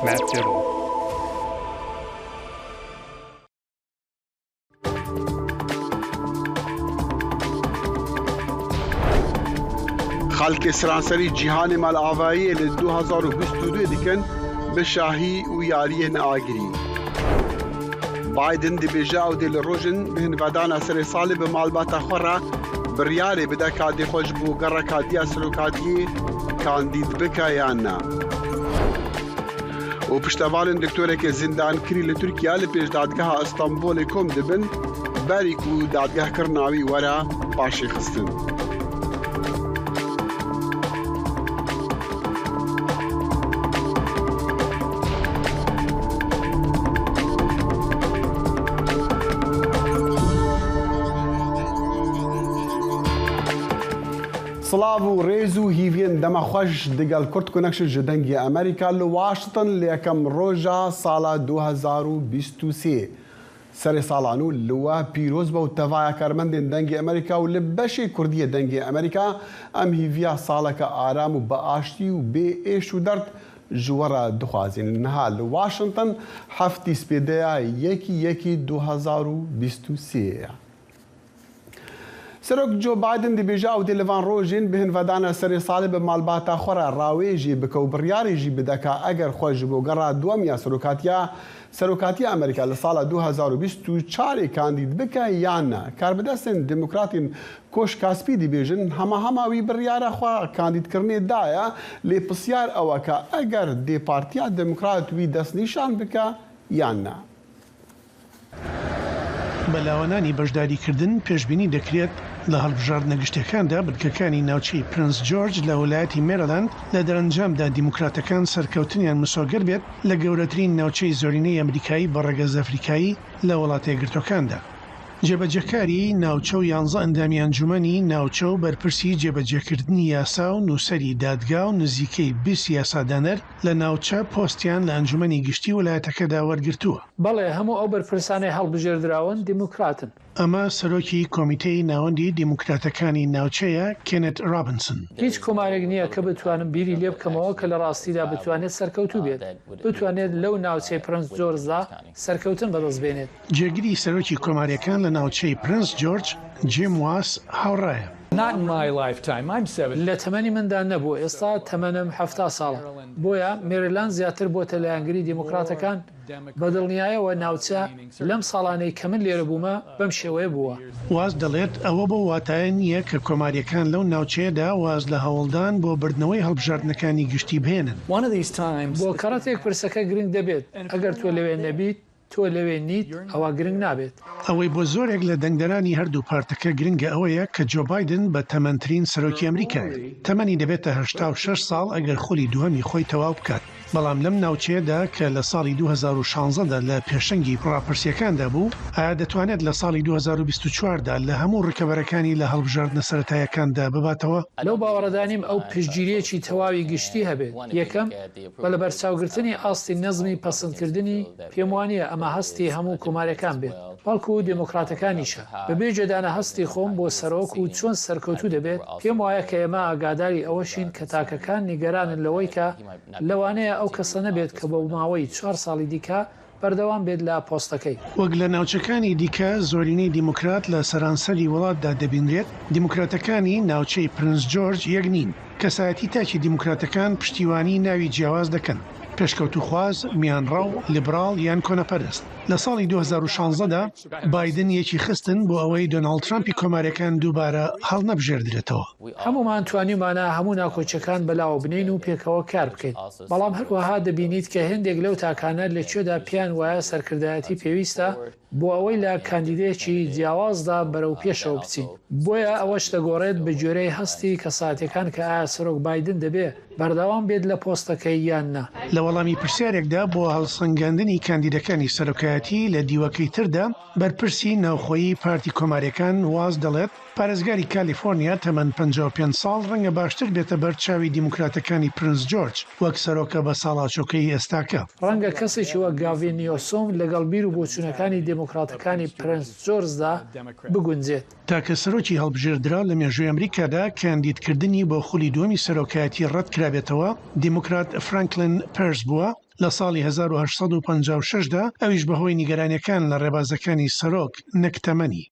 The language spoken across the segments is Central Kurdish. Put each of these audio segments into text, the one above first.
Matt Dibble. Xelkê seranserî cîhanê malavayiyê li 2022 dikin bi şahî û yariyên agirî. Biden dibêje ew dê li rojên bêhnvedana serê salê bi malbata xwe re biryarê bide ka dê xwe ji bo gereka diya serokatiyê kandîd bike yan na. Û piştevanên doktorekê zindankirî li Tirkiye li pêş dadgeha Stenbolê kom dibin berî ku dadgehkirina wî were paşêxistin. Silav û rêz û hîviyên dema xweş digel Kurd Connection ji Dengê Amerîka li Washington li yekem roja sala 2023. Serê sala nû li we pîroz be û tevaya karmendên Dengê Amerîka û li beşê Kurdî yê Dengê Amerîka em hîviya saleke aram û bi aştî û bê êş û derd ji we re dixwazîn. Niha li Washington heftî spêdeya yekî yekî 2023 ye. Serok Joe Biden dibêje ew dê li van rojên bi hinvedana serê salê bi malbata xwe re rawêjê bike û biryarê jî bide ka eger xwe ji bo gera duwem ya serokatiya Serokatiya Amerîka li sala 2024 ê kandîd bike yan na. Karbidestên Demokratên Koşka Spî dibêjin hema hema wî biryara xwe kandîdkirinê daye lê pisyar ew e ka eger dê Partiya Demokrat wî destnîşan bike yan na. بە لاوەنانی بەشداریکردن پێشبینی دەکرێت لە هەڵبژاردنە گشتیەکاندا بنکەکانی ناوچەی پرنس جۆرج لە ولایەتی مێریلاند لە دەرەنجامدا دیموکراتەکان سەرکەوتنیان مسۆگەر بێت لە گەورەترین ناوچەی زۆرینەی ئەمریکایی بە ڕەگەز ئەفریکایی لە وڵاتە یەکگرتووەکاندا. جێبەجێکاری ناوچە و یانزە ئەندامی ئەنجومەنی ناوچە و بەرپرسی جێبەجێکردنی یاسا و نووسەری دادگا و نزیکەی 20 یاسادانەر لە ناوچە پۆستیان لە ئەنجومەنی گشتی ولایەتەکەدا وەرگرتووە. بەڵێ، هەموو ئەو بەرپرسانەی هەڵبژێردراون دیموکراتن. ئەمە سەرۆکی کۆمیتەی ناوەندی دیموکراتەکانی ناوچەیە، کێنێت ڕابنسن. هیچ کۆمارێک نییە کە بتوانم بیری لێ بکەمەوە کە لە ڕاستیدا بتوانێت سەرکەوتوو بێت، بتوانێت لەو ناوچەی پرنس جۆرجدا سەرکەوتن بەدەست بێنێت. جێگری سەرۆکی کۆمارییەکان لە ناوچەی پرنس جۆرج، جیم واس هاوڕایە. لە تەمەنی مندا نەبوو، ئێستا تەمەنم 70 ساڵە، بۆیە مێریلاند زیاتر بۆتە لایەنگری دیموکراتەکان، بە دڵنیایەوە ناوچە لەم ساڵانەی کە من لێرە بوومە بەم شێوەیە بووە. واز دەڵێت ئەوە بەو واتایە نییە کە کۆمارییەکان لەو ناوچەیەدا واز لە هەوڵدان بۆ بردنەوەی هەڵبژاردنەکانی گشتی بهێنن. بۆ کەڕەتێک پرسەکە گرنگ دەبێت، ئەگەر تۆ لەوێ نەبیت، تۆ لەوێ نیت ئەوا گرنگ نابێت. ئەوەی بۆ زۆرێک لە دەنگدەرانی هەردوو پارتەکە گرنگە ئەوەیە کە جۆ بایدن بە تەمەنترین سەرۆکی ئەمریکایە. تەمەنی دەبێتە 86 ساڵ ئەگەر خولی دووەمی خۆی تەواو بکات. بەڵام لەم ناوچەیەدا کە لە ساڵی 2016 دا لە پێشەنگی ڕاپرسییەکاندا بوو، ئایا دەتوانێت لە ساڵی 2024 دا لە هەموو ڕکەبەرەکانی لە هەڵبژاردنە سەرەتاییەکاندا بباتەوە؟ لەو باوەڕەدا نیم ئەو پشتگیرییەکی تەواوی گشتی هەبێت. یەکەم، بە لەبەرچاوگرتنی ئاستی نزمی پەسندکردنی، پێم وانییە ئەمە هەستی هەموو کۆمارییەکان بێت، بەڵکو دێمۆکراتەکانیشە. بەبێ گوێدانە هەستی خۆم بۆ سەرۆک و چۆن سەرکەوتوو دەبێت، پێم وایە کە ئێمە ئاگاداری ئەوەشین کە تاکەکان نیگەرانن لەوەی کە لەوانەیە ئەو کەسە نەبێت کە بۆ ماوەی چوار ساڵی دیکە بەردەوام بێت لە پۆستەکەی. وەک لە ناوچەکانی دیکە زۆرینەی دیموکرات لە سەرانسەری وڵاتدا دەبینرێت، دیموکراتەکانی ناوچەی پرنس جۆرج یەک نین. کەسایەتی تاکی دیموکراتەکان پشتیوانی ناوی جیاواز دەکەن، پێشکەوتووخواز، میانڕەو، لیبراڵ یان کۆنەپەرست. لە ساڵی 2016 دا بایدن یەکی خستن بۆ ئەوەی دۆناڵد ترەمپی کۆمارییەکان دووبارە هەڵنەبژێردرێتەوە. هەموومان توانیومانە هەموو ناکۆکییەکان بەلاوە بنێین و پێکەوە کار بکەین. بەڵام هەروەها دەبینیت کە هێندێک لەو تاکانە لە کوێدا پێیان وایە سەرکردایەتی پێویستە بۆ ئەوەی لە کاندیدێکی جیاوازدا بەرەو پێشەوە بچین. بۆیە ئەوەش دەگۆڕێت بە گوێرەی هەستی کەساتیەکان کە ئایا سەرۆک بایدن دەبێ بەردەوام بێت لە پۆستەکەی یان نا. لە وەڵامی پرسیارێکدا بۆ هەڵسەنگاندنی کاندیدەکانی سەرۆکایەتی لە دیوەکەی تردا، بەرپرسی ناوخۆیی پارتی کۆمارییەکان واز دەڵێت، پارێزگاری کالیفۆرنیا تەمەن 55 ساڵ ڕەنگە باشتر بێتە بەر چاوی دیموکراتەکانی پرنس جۆرج وەک سەرۆکە بەساڵاچووەکەی ئێستاکە. ڕەنگە کەسێکی وەک گاڤین نیۆسۆم لەگەڵ بیر و بۆچوونەکانی دێموکراتەکانی پرنس جۆرجدا بگونجێت. تاکە سەرۆکی هەڵبژێردراو لە مێژووی ئەمریکادا کاندیدکردنی بۆ خولی دووەمی سەرۆکایەتی ڕەتکرابێتەوە، دیموکرات فرانکلین پێرس بووە. لە ساڵی 1856 دا، ئەویش بەهۆی نیگەرانیەکان لە ڕێبازەکانی سەرۆک نەک تەمەنی.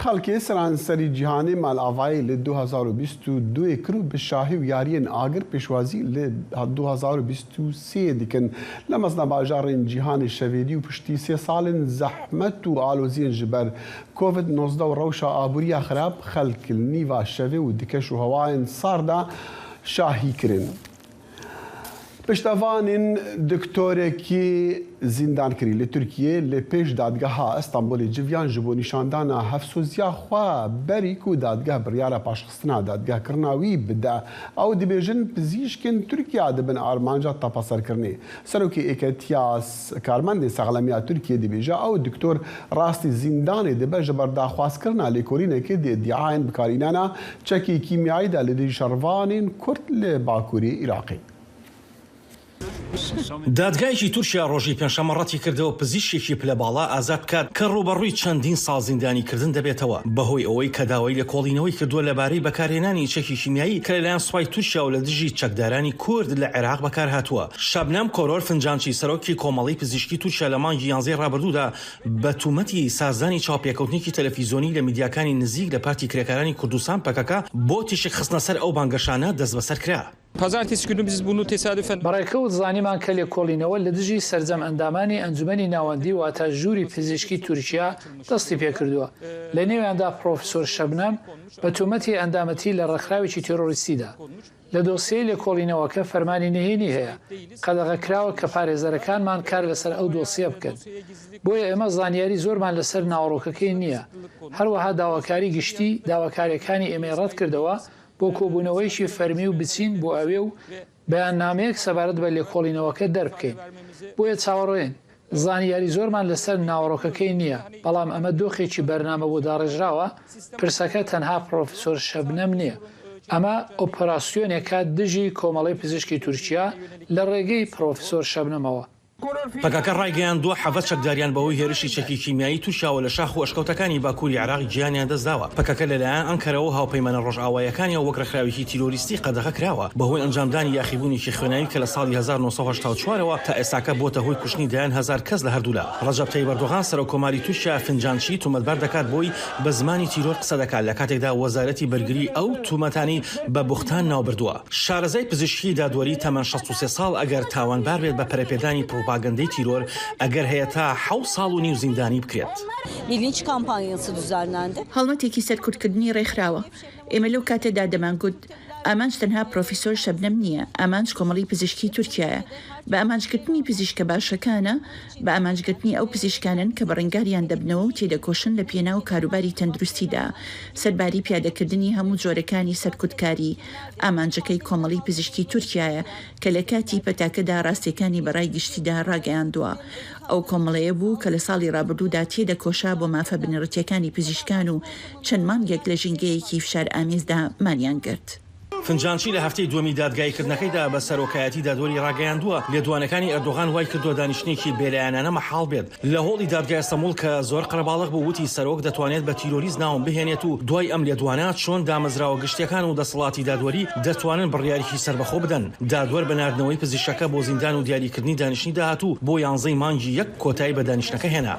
خەڵکê seranserî cîhanê malavayê li 2022 kir û bi şahî û yariyên agir pêşwazî li 2023 dikin. Li mezina bajarên cîhanê şevêdî û piştî sê salên zehmet û aloziyên ji ber Covid 19 û rewşa aboriya xirab xelk li nîva şevê û di keş û hewayên sar de şahî kirin. Piştevanên diktorekî zîndankirî li Tirkiyê li pêş Dadgeha Stenbolê civiyan ji bo nîşandana hevsoziya xwe berî ku dadgeh biryara paşxistina dadgehkirina wî bide. Ew dibêjin pizîşkên Tirkiya dibin armanca tepeserkirinê. Serokê Yeketiya Karmendên Saxlemiya Tirkiyê dibêje ew diktor rastî zîndanê dibe ji ber daxwazkirina lêkolînekê di îdiayên bikarînana çekê kîmyayî de li dijî şervanên Kurd li Bakurê Iraqê. دادگایەکی تورکیا ڕۆژی پێنجشەممە ڕەتیکردەوە پزیشکێکی پلە باڵا ئازاد بکات کە ڕووبەڕووی چەندین ساڵ زیندانیکردن دەبێتەوە بەهۆی ئەوەی کە داوای لێکۆڵینەوەی کردووە لەبارەی بەکارهێنانی چەکی کیمیایی کە لەلایەن سوپای تورکیاوە لە دژی چەکدارانی کورد لە عێراق بەکارهاتووە. شەبنەم کۆرۆر فنجانچی سەرۆکی کۆمەڵەی پزیشکی تورکیا لە مانگی یانزەی ڕابردوودا بە تومەتی سازدانی چاوپێکەوتنێکی تەلەفیزۆنی لە میدیاکانی نزیک لە پارتی کرێکارانی کوردستان، پەکەکە، بۆ تیشک خستنە سەر ئەو بانگەشانە دەستبەسەر کرا. بە ڕێکەوت زانیمان کە لێکۆڵینەوە لە دژی سەرجەم ئەندامانی ئەنجومەنی ناوەندی واتە ژووری پزیشکی تورکیا دەستی پێکردووە، لە نێویاندا پڕۆفیسۆر شەبنەم بە تۆمەتی ئەندامەتی لە ڕێکخراوێکی تێرۆریستیدا. لە دۆسیەی لێکۆڵینەوەکە فەرمانی نهێنی هەیە، قەدەغەکراوە کە پارێزەرەکانمان کار لەسەر ئەو دۆسیە بکەن. بۆیە ئێمە زانیاری زۆرمان لەسەر ناوەڕۆکەکەی نییە. هەروەها داواکاری گشتی داواکارییەکانی ئێمەی ڕەتکردەوە بۆ کۆبوونەوەیەکی فەرمی و بچین بۆ ئەوێ و بەیاننامەیەک سەبارەت بە لێکۆڵینەوەکە دەربکەین. بۆیە چاوەڕێین. زانیاری زۆرمان لەسەر ناوەڕۆکەکەی نییە، بەڵام ئەمە دۆخێکی بەرنامە بۆ داڕێژراوە، پرسەکە تەنها پڕۆفیسۆر شەبنەم نییە، ئەمە ئۆپەراسیۆنێکە دژی کۆمەڵەی پزیشکی تورکیا لە ڕێگەی پڕۆفیسۆر شەبنەمەوە. پەکەکە ڕایگەیاندووە، 17 چەکداریان بەهۆی هێرشی چەکی کیمیایی تورکیاوە لە شاخ و ئەشکەوتەکانی باکووری عێراق گیانیان دەستداوە. پەکەکە لەلایەن ئەنکەرەوە و هاوپەیمانە ڕۆژئاواییەکانیەوە وەک ڕێکخراوێکی تیرۆریستی قەدەغە کراوە بەهۆی ئەنجامدانی یاخیبوونێکی خوێناوی کە لە ساڵی 1984 ەوە تا ئێستاکە بۆتە هۆی کوشتنی دەیان هەزار کەس لە هەردوولا. ڕەجەب تەیب ئەردۆغان سەرۆک کۆماری تورکیا فنجانچی تومەتبار دەکات بۆی بە زمانی تیرۆر قسە دەکات لە کاتێکدا وەزارەتی بەرگری ئەو تومەتانەی بە بوختان ناوبردووە. شارەزای پزیشکی دادوەری تەمەن 63 ساڵ ئەگەر تاوانبار بێت بە پەرەپێدانی پڕوپاگەندەی تیرۆر ئەگەر هەیە تا حەوت ساڵ و نیو زیندانی بکرێت. Bilinç kampanyası düzenlendi. هەڵمەتێکی سەرکوتکردنی ڕێکخراوە. ئێمە لەو کاتەدا دەمانگوت ئامانج تەنها پرۆفیسۆر شەبنەم نییە، ئامانج کۆمەڵی پزیشکی تورکیایە. بە ئامانجگرتنی پزیشکە باشەکانە، بە ئامانجگرتنی ئەو پزیشکانەن کە بەڕەنگاریان دەبنەوە و تێدەکۆشن لە پێناو کاروباری تەندروستیدا، سەرباری پیادەکردنی هەموو جۆرەکانی سەرکوتکاری، ئامانجەکەی کۆمەڵی پزیشکی تورکیایە کە لە کاتی پەتاکەدا ڕاستیەکانی بە ڕای گشتیدا ڕاگەیاندووە. ئەو کۆمەڵەیە بوو کە لە ساڵی ڕابردوودا تێدەکۆشا بۆ مافە بنەڕەتیەکانی پزیشکان و چەند مانگێک لە ژینگەیەکی فشارئامێزدا مانیان گرت. فنجانچی لە هەفتەی دووەمی دادگاییکردنەکەیدا بە سەرۆکایەتی دادوەری ڕاگەیاندووە، لێدوانەکانی ئەردۆغان وایکردووە دانیشتنێکی بێلایەنانە مەحاڵ بێت لە هۆڵی دادگای ئەستەموڵ کە زۆر قەرەباڵغ بوو، وتی سەرۆک دەتوانێت بە تیرۆریست ناوم بهێنێت و دوای ئەم لێدوانە چۆن دامەزراوە گشتیەکان و دەسەڵاتی دادوەری دەتوانن بڕیارێکی سەربەخۆ بدەن؟ دادوەر بە ناردنەوەی پزیشکەکە بۆ زیندان و دیاریکردنی دانیشتنی داهاتوو بۆ یانزەی مانگی یەک کۆتایی بە دانیشتنەکە هێنا.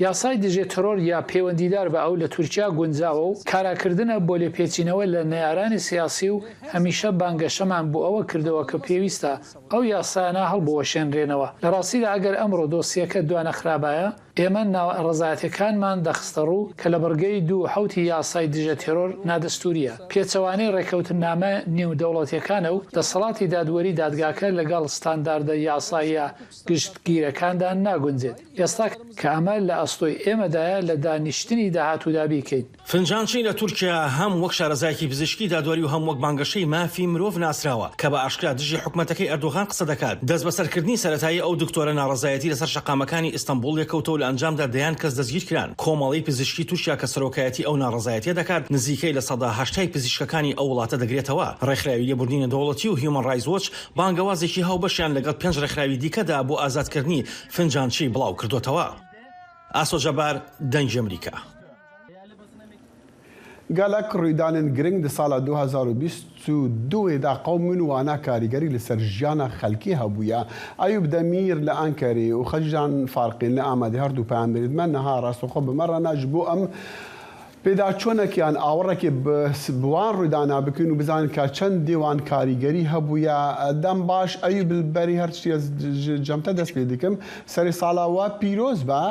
یاسای دژە تێرۆر یا پەیوەندیدار بە ئەو لە تورکیا گونجاوە و کاراکردنە بۆ لێپێچینەوە لە نەیارانی سیاسی و هەمیشە بانگەشەمان بۆ ئەوە کردەوە کە پێویستە ئەو یاسایانە هەڵبوەشێنرێنەوە. لە ڕاستیدا ئەگەر ئەمڕۆ دۆسیەکە دوانەخرابایە، ئێمە ناڕەزایەتیەکانمان دەخستەڕوو کە لە بڕگەی دوو حەوتی یاسای دژە تێرۆر نادەستوورییە، پێچەوانەی ڕێککەوتننامە نێودەوڵەتیەکانە و دەسەڵاتی دادوەری دادگاکە لەگەڵ ستانداردە یاساییە گشتگیرەکاندا ناگونجێت. ئێستا کە ئەمە لە ئەستۆی ئێمەدایە لە دانیشتنی داهاتوودا بیکەین. فنجانچی لە تورکیا هەم وەک شارەزایەکی پزیشکی دادوەری و هەم وەک بانگەشەی مافی مرۆڤ ناسراوە کە بە ئاشکرا دژی حکومەتەکەی ئەردۆغان قسە دەکات. دەستبەسەرکردنی سەرەتایی ئەو دکتۆرە ناڕەزایەتی لەسەر شەقامەکانی ئیستەنبوڵ لێکەوتەوە لە ئەنجامدا دەیان کەس دەستگیرکران. کۆمەڵەی پزیشکی تورکیا کە سەرۆکایەتی ئەو ناڕەزایەتیە دەکات نزیکەی 80% پزیشکەکانی ئەو وڵاتە دەگرێتەوە. ڕێکخراوی لێبوردنی نێودەوڵەتی و هیومەن ڕایتس وۆچ بانگەوازێکی هاوبەشیان لەگەڵ پێنج ڕێکخراوی دیکەدا بۆ ئازادکردنی فنجانچی بڵاوکردۆتەوە. ئاسۆ جەبار، دەنگی ئەمریکا. Gelek rûydanên giring di sala 2022 ê de qewmîn û wana karîgerî li ser jiyana xelkê hebûye. Eyûb Demîr li Enkerê û Xecîcan Farqîn li Amedê her du peyamberên me niha rastixwe bi me re ne ji bo em pêdaçûnek yan awirekê bi wan rûydana bikin û bizanin ka çendê wan karîgerî hebûye. Dem baş Eyûb li berî her tiştî ez ji cem te dest pê dikim. Serê sala we pîroz be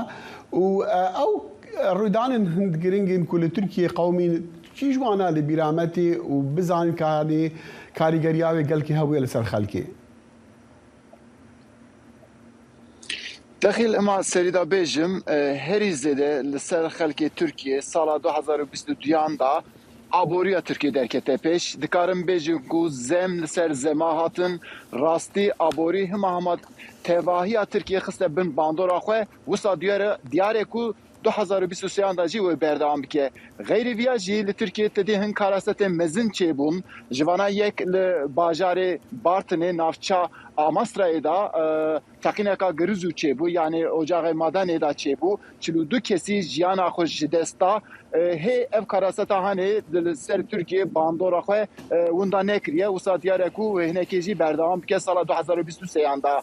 û ew Rûdanên hind giring ên ku li Tirkiyeyê qewimîn kî ji wan e li bîra me tê û bizanin ka yanî karîgeriya wê gelkî hebûye li ser xelkê. Dexîl hema serî de bêjim herî zêde li ser xelkê Tirkiyê sala 2022 yan de aboriya Tirkiyê derkete pêş. Dikarim bêjim ku zem li ser zema hatin. Rastî aborî hema hema tevahiya Tirkiyê xiste bin bandora xwe. Wisa diyar e ku 2023 an de jî wê berdewam bike. Xeyrî viya jî li Tirkiyê tedî hin karasetên mezin çêbûn. Ji vana yek li bajarê Bartinê navça Amasrayê de teqîneka girizû çêbû yanê ocaxê madenê de çêbû. 42 kesî jiyana xwe ji dest da. Hê ev karaseta hanê li ser Tirkiyê bandora xwe winda nekiriye. Wisa diyar e ku wê hinekê jî berdewam bike sala 2023 an de.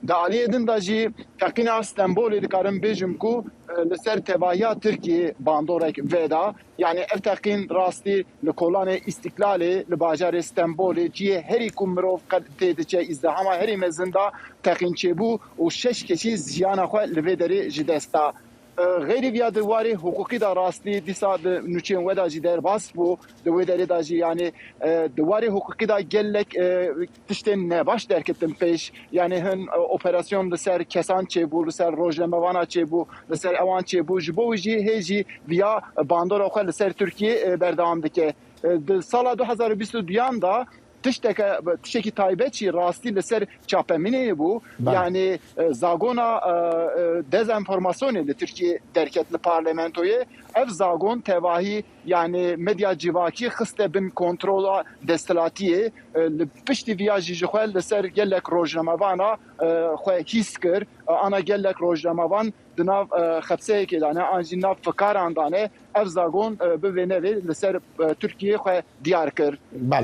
Di aliyê din de jî teqîna Stenbolê dikarim bêjim ku li ser tevahiya Tirkiyê bandorek veda. Yanî ev teqîn rastî li kolanê Îstîklalê li bajarê Stenbolê cihê herî ku mirov qet tê diçe îzdihama herî mezin de teqîn çêbû û şeş kesî jiyana xwe li vê derê ji dest da. Xeyrî viya di warê hiqûqî de rastî dîsa di nûçeyên we de jî derbas bû di wê derê de jî yanî di warê hiqûqî de gelek tiştên nebaş derketin pêş yanî hin operasyon li ser kesan çêbû li ser rojnamevana çêbû li ser ewan çêbû ji bo wî jî hê jî viya bandora xwe li ser Tirkiyê berdewam dike. Di sala 2022 yan de Tişteke tiştekî taybet jî rastî li ser çapemeniyê bû. Yanî zagona dezenformasyonê li Tirkiyê derket li parlamentoyê. Ev zagon tevahî yanî medya civakî xiste bin kontrola desthilatiyê. Li piştî viya jî ji xwe li ser gelek rojnamevana xwe hîs kir. Ana gelek rojnamevan di nav xepseyekê de ne an jî nav fikaran de ne. Ev zagon bi vê nevê li ser Tirkiyeyê xwe diyar kir.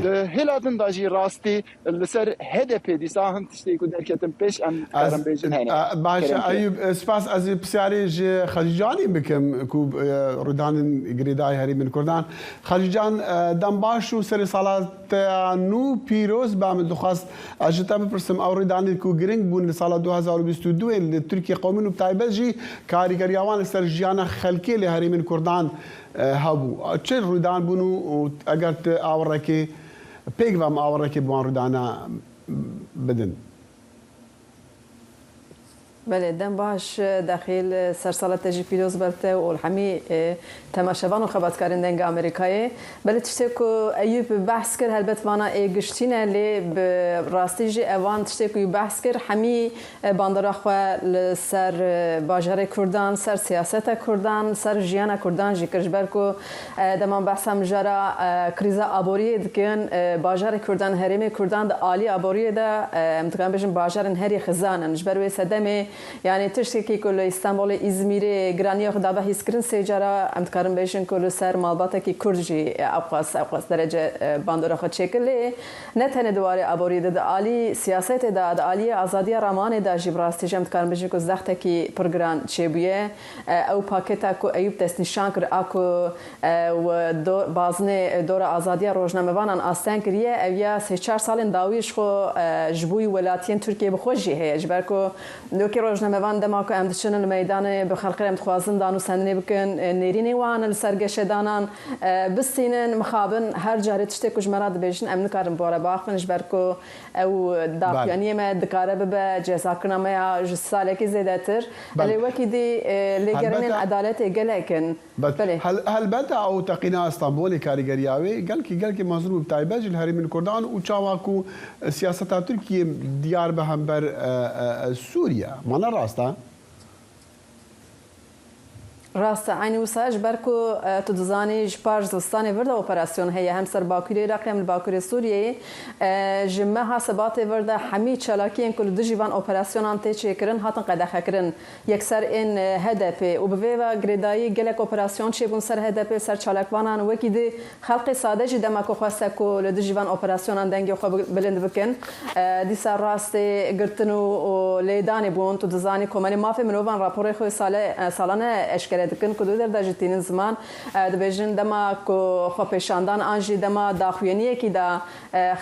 Di hêla din de jî rastî li ser HDP'ê dîsa hin tiştê ku derketin pêş em dikarin bêjin hene. Baş e Eyûb spas ez ê pisyarê ji Xecîcanê bikim ku rûdanên girêdayî herêmên Kurdan. Xecîcan dem baş û serê sala te ya nû pîroz be min dixwest ez ji te bipirsim ew rêdanên ku giring bûn li sala 2022 ên li Tirkiyê qewimîn û bi taybet jî karîgeriya wan li ser jiyana xelkê li herêmên Kurdan hebû. Çi rûdan bûn û eger tu awirekê pêk ve em awirekê bi wan rûdana bidin. Belê dem baş Dexîl, sersala te jî pîroz be li te û li hemî temaşevan û xebatkarên Dengê Amerîkayê. Belê tiştê ku Eyûb behs kir helbet vana ê giştî ne lê bi rastî jî evan tiştê ku wî behs kir hemî bandora xwe li ser bajarê Kurdan, ser siyaseta Kurdan, ser jiyana Kurdan jî kir ji ber ku Dema behsa mijara krîza aboriyê dikin, bajarê Kurdan, herêmê Kurdan di aliyê aboriyê de em dikarin bêjin bajarên herî xizan in. Ji ber wê sedemê yanî tiştekî ku li Îstenbolê, Îzmîrê giraniya xwe dabe hîskirin sê cara em dikarin bêjin ku li ser malbatekî Kurd jî ewqas ewqas derece bandora xwe çêkir. Lê ne tenê di warê aboriyê de di alî siyasetê de, di aliyê azadiya ramanê de jî bi rastî jî em dikarin bêjin ku zextekî pir giran çêbûye. Ew pakêta ku Eyûp destnîşan kir a ku bazinê dora azadiya rojnamevanan asteng kiriye, ev ya sê çar salên dawî ji xwe ji bo welatiyên Tirkiyeyê bi xwe jî heye. Ji ber ku wekî rojnamevan dema ku em diçin li meydanê bi xelqê re em dixwazin danûsendinê bikin, nêrînê wan li ser geşedanan bistînin, mixabin her carê tiştê ku ji me re dibêjin em nikarin bi we re biaxivin ji ber ku Ew daxuyaniyê me dikare bibe cezakirina me ya ji salekî zêdetir. Lê wekî dî lêgerînên edaletê gelek in. Belê. Helbete ew teqîna Stenbolê karîgeriya wê gelkî gelkî mezin bû bi taybet jî li herêmên Kurdan û çawa ku siyaseta Tirkiyê diyar bi hember Sûriye. Ma ne rast e? Rast e, eynî wisa ji ber ku tu dizanî ji par zivistanê vir de operasyon heye hem ser Bakurê Iraqê hem li Bakurê Sûriyeyê. Ji meha Sebatê vir de hemî çalakiyên ku li dijî van operasyonan tê çêkirin hatin qedexekirin. Yekser ên HDP'ê û bi vê ve girêdayî gelek operasyon çêbûn ser HDP'ê, ser çalakvanan wekî di xelqê sade jî dema ku xweste ku li dijî van operasyonan dengê xwe bilind bikin dîsa rastê girtin û lêdanê bûn. Tu dizanî komelê mafê mirovan raporê xwe sale salane eşkere dikin ku di der de jî tînin ziman dibêjin dema ku xwepêşandan an jî dema daxuyaniyekî de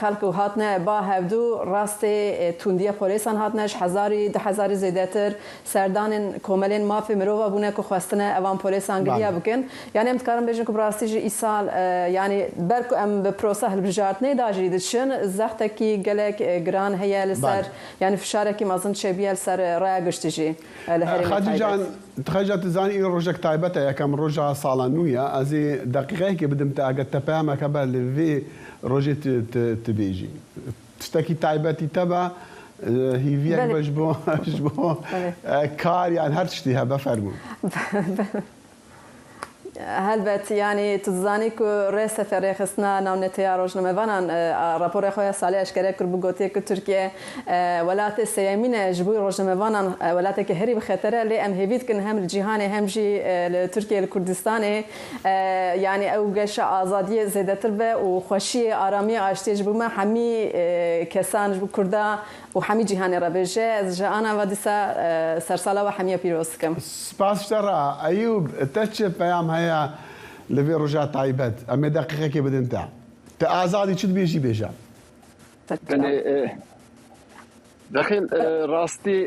Xelk û hatine ba hevdu rastê tundiya polêsan hatine ji hezarî du hezarî zêdetir serdanên komelên mafê mirova bûne ku xwestine evan polêsan giliya bikin. Yanî em dikarin bêjin ku bi rastî jî îsal yanî ber ku em bi prosa hilbijartinê da jî diçin zextekî gelek giran heye li ser yanî fişarekî mezin çêbûye li ser raya giştî jî li herêmê taybet. Xecîca tu zanî îro rojek taybet e yekem roja sala nû ye ez ê deqîqeyekê bidim te eger te peyamek hebe li vê rojê tu bêjî. Tiştekî taybetî te be hîviyek be ji bo ji bo kar yan her tiştî hebe fermo. Helbet yanî tu dizanî ku RSF Rêxistina Navneteya Rojnamevanan raporê xwe ya salê eşkere kiribû gotiye ku Tirkiye welatê sêyemîn e ji bo rojnamevanan welatekî herî bi xeter e lê em hêvî dikin hem li cîhanê hem jî li Tirkiyê li Kurdistanê yanî ew geşa azadiyê zêdetir be û xweşiyê aramiyê aştiyê ji bo me hemî kesan ji bo Kurda û hemî cîhanê re bêje. Ez ji ana ve dîsa sersala we hemiya pîroz dikim. Spas ji te re. Eyûb, te çi peyam heye li vê roja taybet? Em ê deqîqekê bidin te. Tu azad î çi dibêjî bêje. Belê Dexîl rastî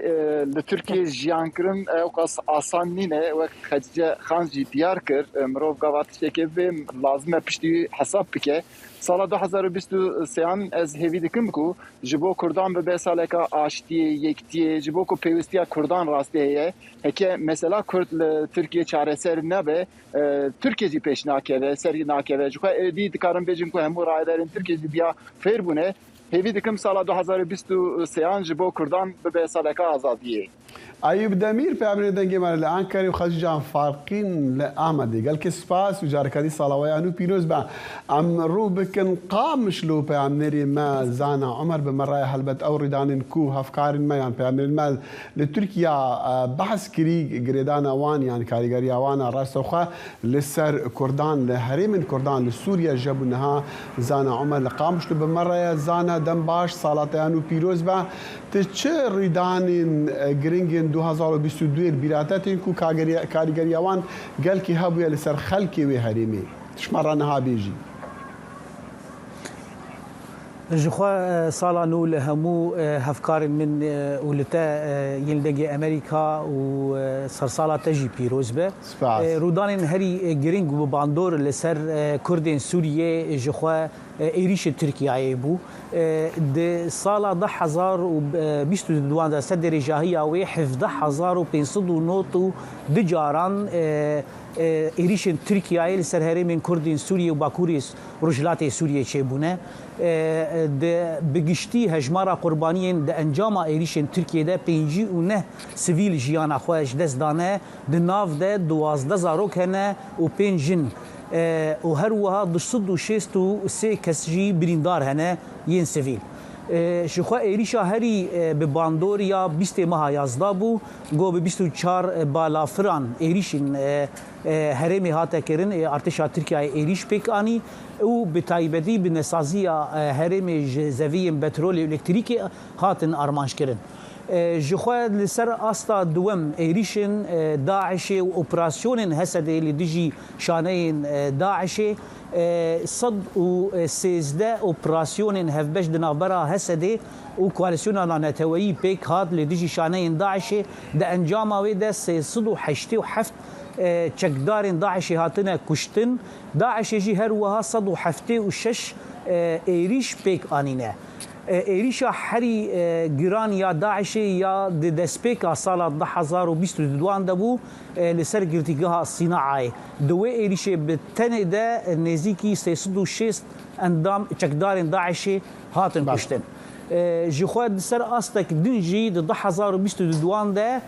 li Tirkiyê jiyankirin ewqas asan nîne wek Xedîce Xan jî diyar kir mirov gava tiştekê bibê lazim e piştî wî hesab bike. Sala 2023 an ez hêvî dikim ku ji bo Kurdan bibe saleka aştiyê, yekitiyê, ji bo ku pêwîstiya Kurdan rastî heye. Heke mesela Kurd li Tirkiyê çareser nebe, Tirkiye jî pêş nakeve, serî nakeve. Ji xwe êdî dikarim bêjim ku hemû rayedarên Tirkiyê jî biya fêr bûne. Hêvî dikim sala 2023 an ji bo Kurdan bibe saleka azadiyê. Eyûb Demîr peyamnêrê Dengê Me li Enqerê û Xecîcan Farqîn li Amedê. Gelkê spas û carekanî sala we ya nû pîroz be. Em rû bikin Qamişlo peyamnêrê me Zana Omer bi me re ye helbet ew rîdanên ku hevkarên me yan peyamnêrên me li Tirkiya behs kirî girêdana wan yan karîgeriya wan a rastexwe li ser Kurdan li herêmên Kurdan li Sûriye ji hebû niha Zana Omer li Qamişlo bi me re ye. Zana dem baş sala te ya nû pîroz be. Tu çi rûdanên giring ên 2022 li bîra te tên ku karîgeriya wan gelkî hebûye li ser xelkê wê herêmê? Tu ji me re niha bêjî. Ji xwe sala nû li hemû hevkarên min û li te yên li Dengê Amerîka û sersala te jî pîroz be. Spas. Rûdanên herî giring û bi bandor li ser Kurdên Sûriyê ji xwe êrîşê Tirkiyeyê bû. Di sala 2022 de ser derêjahiya wê 17592 caran êrîşên Tirkiyeyê li ser herêmên Kurdên Sûriyê û Bakurê Rojhilatê Sûriyê çêbûne. Di bi giştî hejmara qurbaniyên di encama êrîşên Tirkiyê de 59 sivîl jiyana xwe ji dest dane, di nav de 12 zarok hene û pênc jin. Û her wiha 263 kes jî birîndar hene yên sivîl. Ji xwe êrîşa herî bi bandor ya bîstê meha yazda bû ku bi 24 balafiran êrîşên herêmê hate kirin, artêşa Tirkiyeyê êrîş pêk anî û bi taybetî binesaziya herêmê ji zeviyên betrolê û elektrîkê hatin armanckirin. Ji xwe li ser asta duwem êrîşên DAIŞ'ê û operasyonên Hesedê li dijî şaneyên DAIŞ'ê 113 operasyonên hevbeş di navbera Hesedê û Koalîsyona Navneteweyî pêk hat li dijî şaneyên DAIŞ'ê di encama wê de 387 çekdarên DAIŞ'ê hatine kuştin. DAIŞ'ê jî her wiha 176 êrîş pêk anîne. Êrîşa herî giran ya DAIŞ'ê ya di destpêka sala 2022 an de bû li ser girtîgeha Sînaayê. Di wê êrîşê bi tenê de nêzîkî 360 endam çekdarên DAIŞ'ê hatin kuştin. Ji xwe di ser astek din jî di 2022 an de.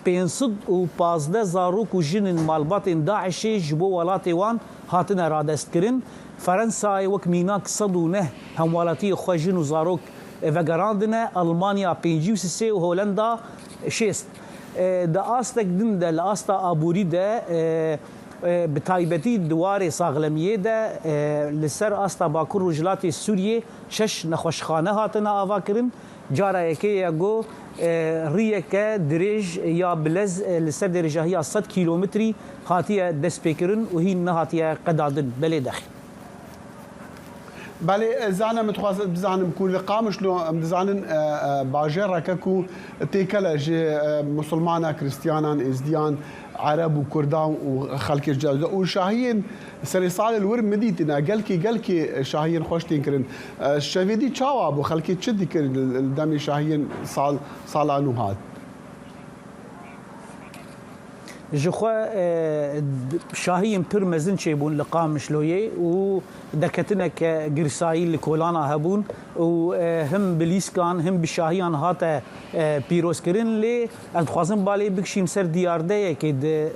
515 zarok û jinên malbatên DAIŞ'ê ji bo welatê wan hatine radestkirin. Ferensayê wek mînak 109 hemwelatiyê xwe jin û zarok vegerandine, Elmanya 53 û Holenda 60. Di astek din de li asta aborî de bi taybetî di warê saxlemiyê de li ser asta Bakur Rojhilatê Sûriyê şeş nexweşxane hatine avakirin. Cara yekê ye ku riyeke dirêj ya bilez li ser dirêjahiya sed kîlometrî hatiye destpêkirin û hîn nehatiye qedandin. Belê dexî. Belê zane min dixwaz bizanim ku li Qamişlo em dizanin bajareke ku têkel e ji misilmana, krîstiyanan, êzdiyan, ereb û kurdan û xelkê ji cuda û şahiyên serê salê li wir min dîtine gelkî gelkî şahiyên xweş tên kirin. Şevê dî çawa bû xelkê çi dikir li demê şahiyên sal sala nû hat? Ji xwe şahiyên pir mezin çêbûn li Qamişloyê û derketineke girsayî li kolana hebûn û him bi lîskan him bi şahiyan hate pîrozkirin lê ez dixwazim balê bikişîm ser diyardeyekê di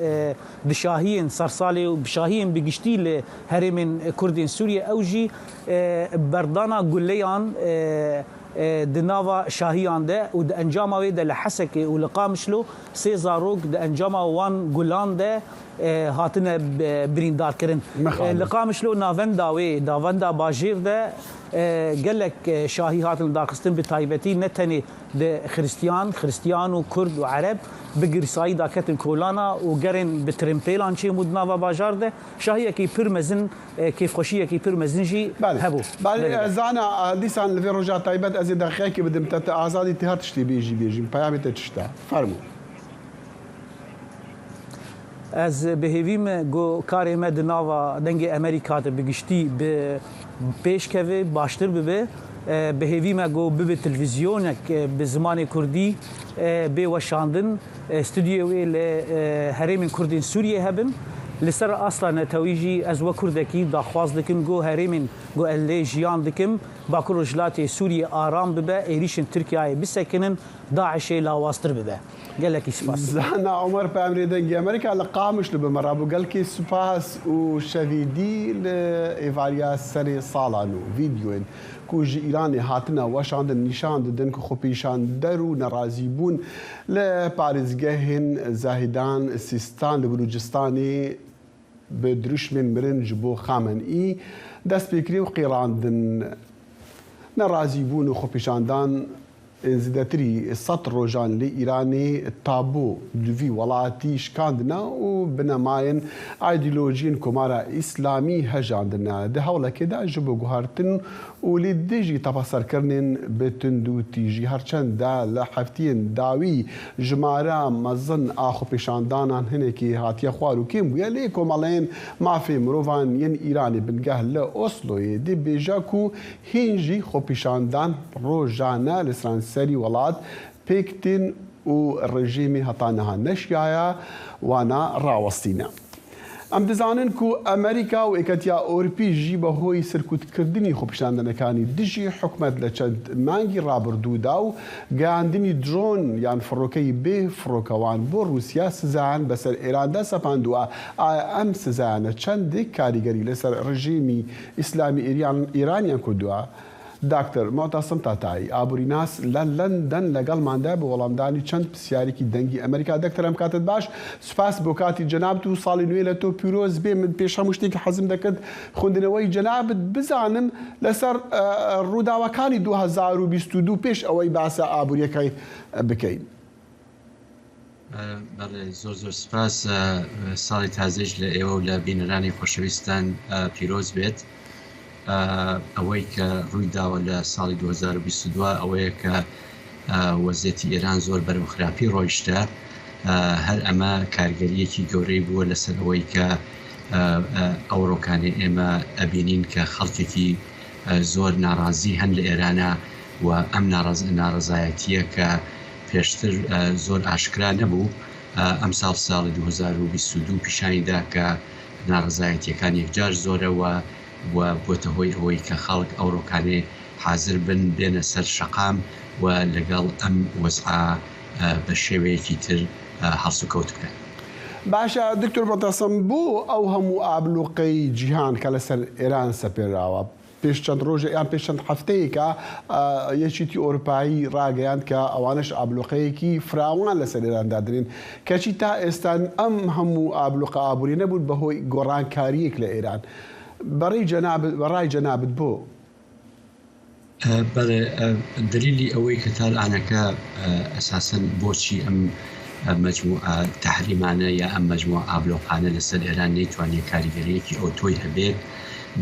di şahiyên sersalê û bi şahiyên bi giştî li herêmên Kurdên Sûriyê ew jî berdana guleyan di nava şahiyan de û di encama wê de li Hesekê û li Qamişlo sê zarok di encama wan gulan de hatine birîndarkirin. Li Qamişlo navenda wê, navenda bajêr de gelek şahî hatin lidarxistin bi taybetî ne tenê di xiristiyan, xiristiyan û kurd û ereb bi girsayî daketin kolana û gerên bi tirimpêlan çêbû di nava bajar de. Şahiyekî pir mezin Kêfxweşiyekî pir mezin jî hebû. Belê zana dîsan li vê roja taybet ez ê deqîqeyekê bidim te tu azadî tu her tiştê bêjî bêjîm peyamê te çişt e? Fermo. Ez bi hêvî me ku karê me di nava Dengê Emerîka de bi giştî bi pêş keve, baştir bibe. Bi hêvî me ku bibe televîzyonek bi zimanê kurdî bê weşandin. Stûdyoyê wê li herêmên Kurdên Sûriyê hebin. Li ser asta netewî jî ez wek Kurdekî daxwaz dikim ku herêmên ku ez lê jiyan dikim, Bakur Rojhilatê Sûriyê aram bibe, êrîşên Tirkiyeyê bisekinin, DAIŞ'ê lawaztir bibe. Gelekî spas. Zana Omer Peyamrê Dengê Amerîka li Qamişlo bi me re bû. Gelekî spas û şevî dî li êvariya serê sala nû. Vîdyoyên ku ji Îranê hatine weşandin nîşan didin ku xwepêşander û nerazîbûn li parêzgehên Zahîdan, Sîstan li Bilûcistanê bi dirûşmên mirin ji bo Xamenî dest pê kirî û qîrandin nerazîbûn û xwepêşandan Ên zêdetirî sed rojan li Îranê tabû li vî welatî şikandine û binemayên aydîlojiyên Komara Îslamî hejandine. Di hewlekê de ji bo guhertin û li dijî tepeserkirinên bi tundûtîjî her çend de li heftiyên dawî jimara mezin a xwepêşandanan hinekî hatiye xwar û kêm bûye lê komeleyên mafê mirovan yên Îranê bingeh li Osloyê dibêje ku Hîn jî xwepîşandan rojane li seranserî welat pêk tên û rejîmê heta niha neşiyaye wana rawestîne. Em dizanin ku Amerîka û Yeketiya Ewropî jî bi hoyî serkûtkirtinî xwepîşandanekanî dijî hikûmet li çend mangî rabirdû da û geyandinî dron yan firokeyî bê firokewan bo Rûsya sizayan beser Êran de sepandiwe. Aya em sizayane çendêk karîgerî li ser rejîmî Îslamî Îraniyan ku dua Dakter Mu'tasim Tatayî, aborînas li London legelman de bi welamdanî çend pisyarêkî dengî Amerîka Dekter em katet baş spas bo katî cenabit û salî nûê le to pîroz bê min pêş hemû ştêkî hezim dekird xwendineweyî cenabit bizanim li ser rûdawekanî 2022 pêş ewey basa aboriyekay bikeyn. بەڵێ زۆر زۆر سپاس ساڵی تازەیش لە ئێوە و لە بینەرانی خۆشەویستان پیرۆز بێت ئەوەی کە ڕووی داوە لە ساڵی 2022 ئەوەیە کە وەزیەتی ئێران زۆر بەرەو خراپی ڕۆیشتە هەر ئەمە کارگەریەکی گەورەی بووە لەسەر ئەوەی کە ئەوڕۆکانێ ئێمە ئەبینین کە خەڵکێکی زۆر ناڕازی هەن لە ئێرانە و ئەم ناڕەزایەتیە کە پێشتر زۆر ئاشکرا نەبوو، ئەمساڵ ساڵی 2022 پیشانی دا کە ناڕەزایەتییەکان یەکجار زۆرە و و بۆتە هۆی ئەوەی کە خەڵک ئەوڕۆکانێ حازر بن بێنە سەر شەقام و لەگەڵ ئەم وەزعە. بە شێوەیەکی تر هەڵسوکەوت بکەن. باشە دکتۆر موعتەسەم بۆ ئەو هەموو ئابلوقەی جیهان کە لەسەر ئێران سەپێنراوە پێش چەند ڕۆژێک یان پێش چەند هەفتەیەکە یەکیتی ئۆروپایی ڕاگەیاند کە ئەوانەش ئابلوقەیەکی فراوان لەسەر ئێران دادنێن کەچی تا ئێستا ئەم هەموو ئابلوقە ئابووریە نەبوون بەهۆی گۆڕانکارییەک لە ئێران بەڕێی جەنابت بەڕای جەنابت بۆ؟ بەڵێ دەلیلی ئەوەی کە تا ئەلئانەکە ئەساسەن بۆچی ئەم مەجموعە تەحریمانە یا ئەم مەجموعە ئابلۆقانە لەسەر ئێران نەیتوانیە کاریگەریەکی ئەوتۆی هەبێت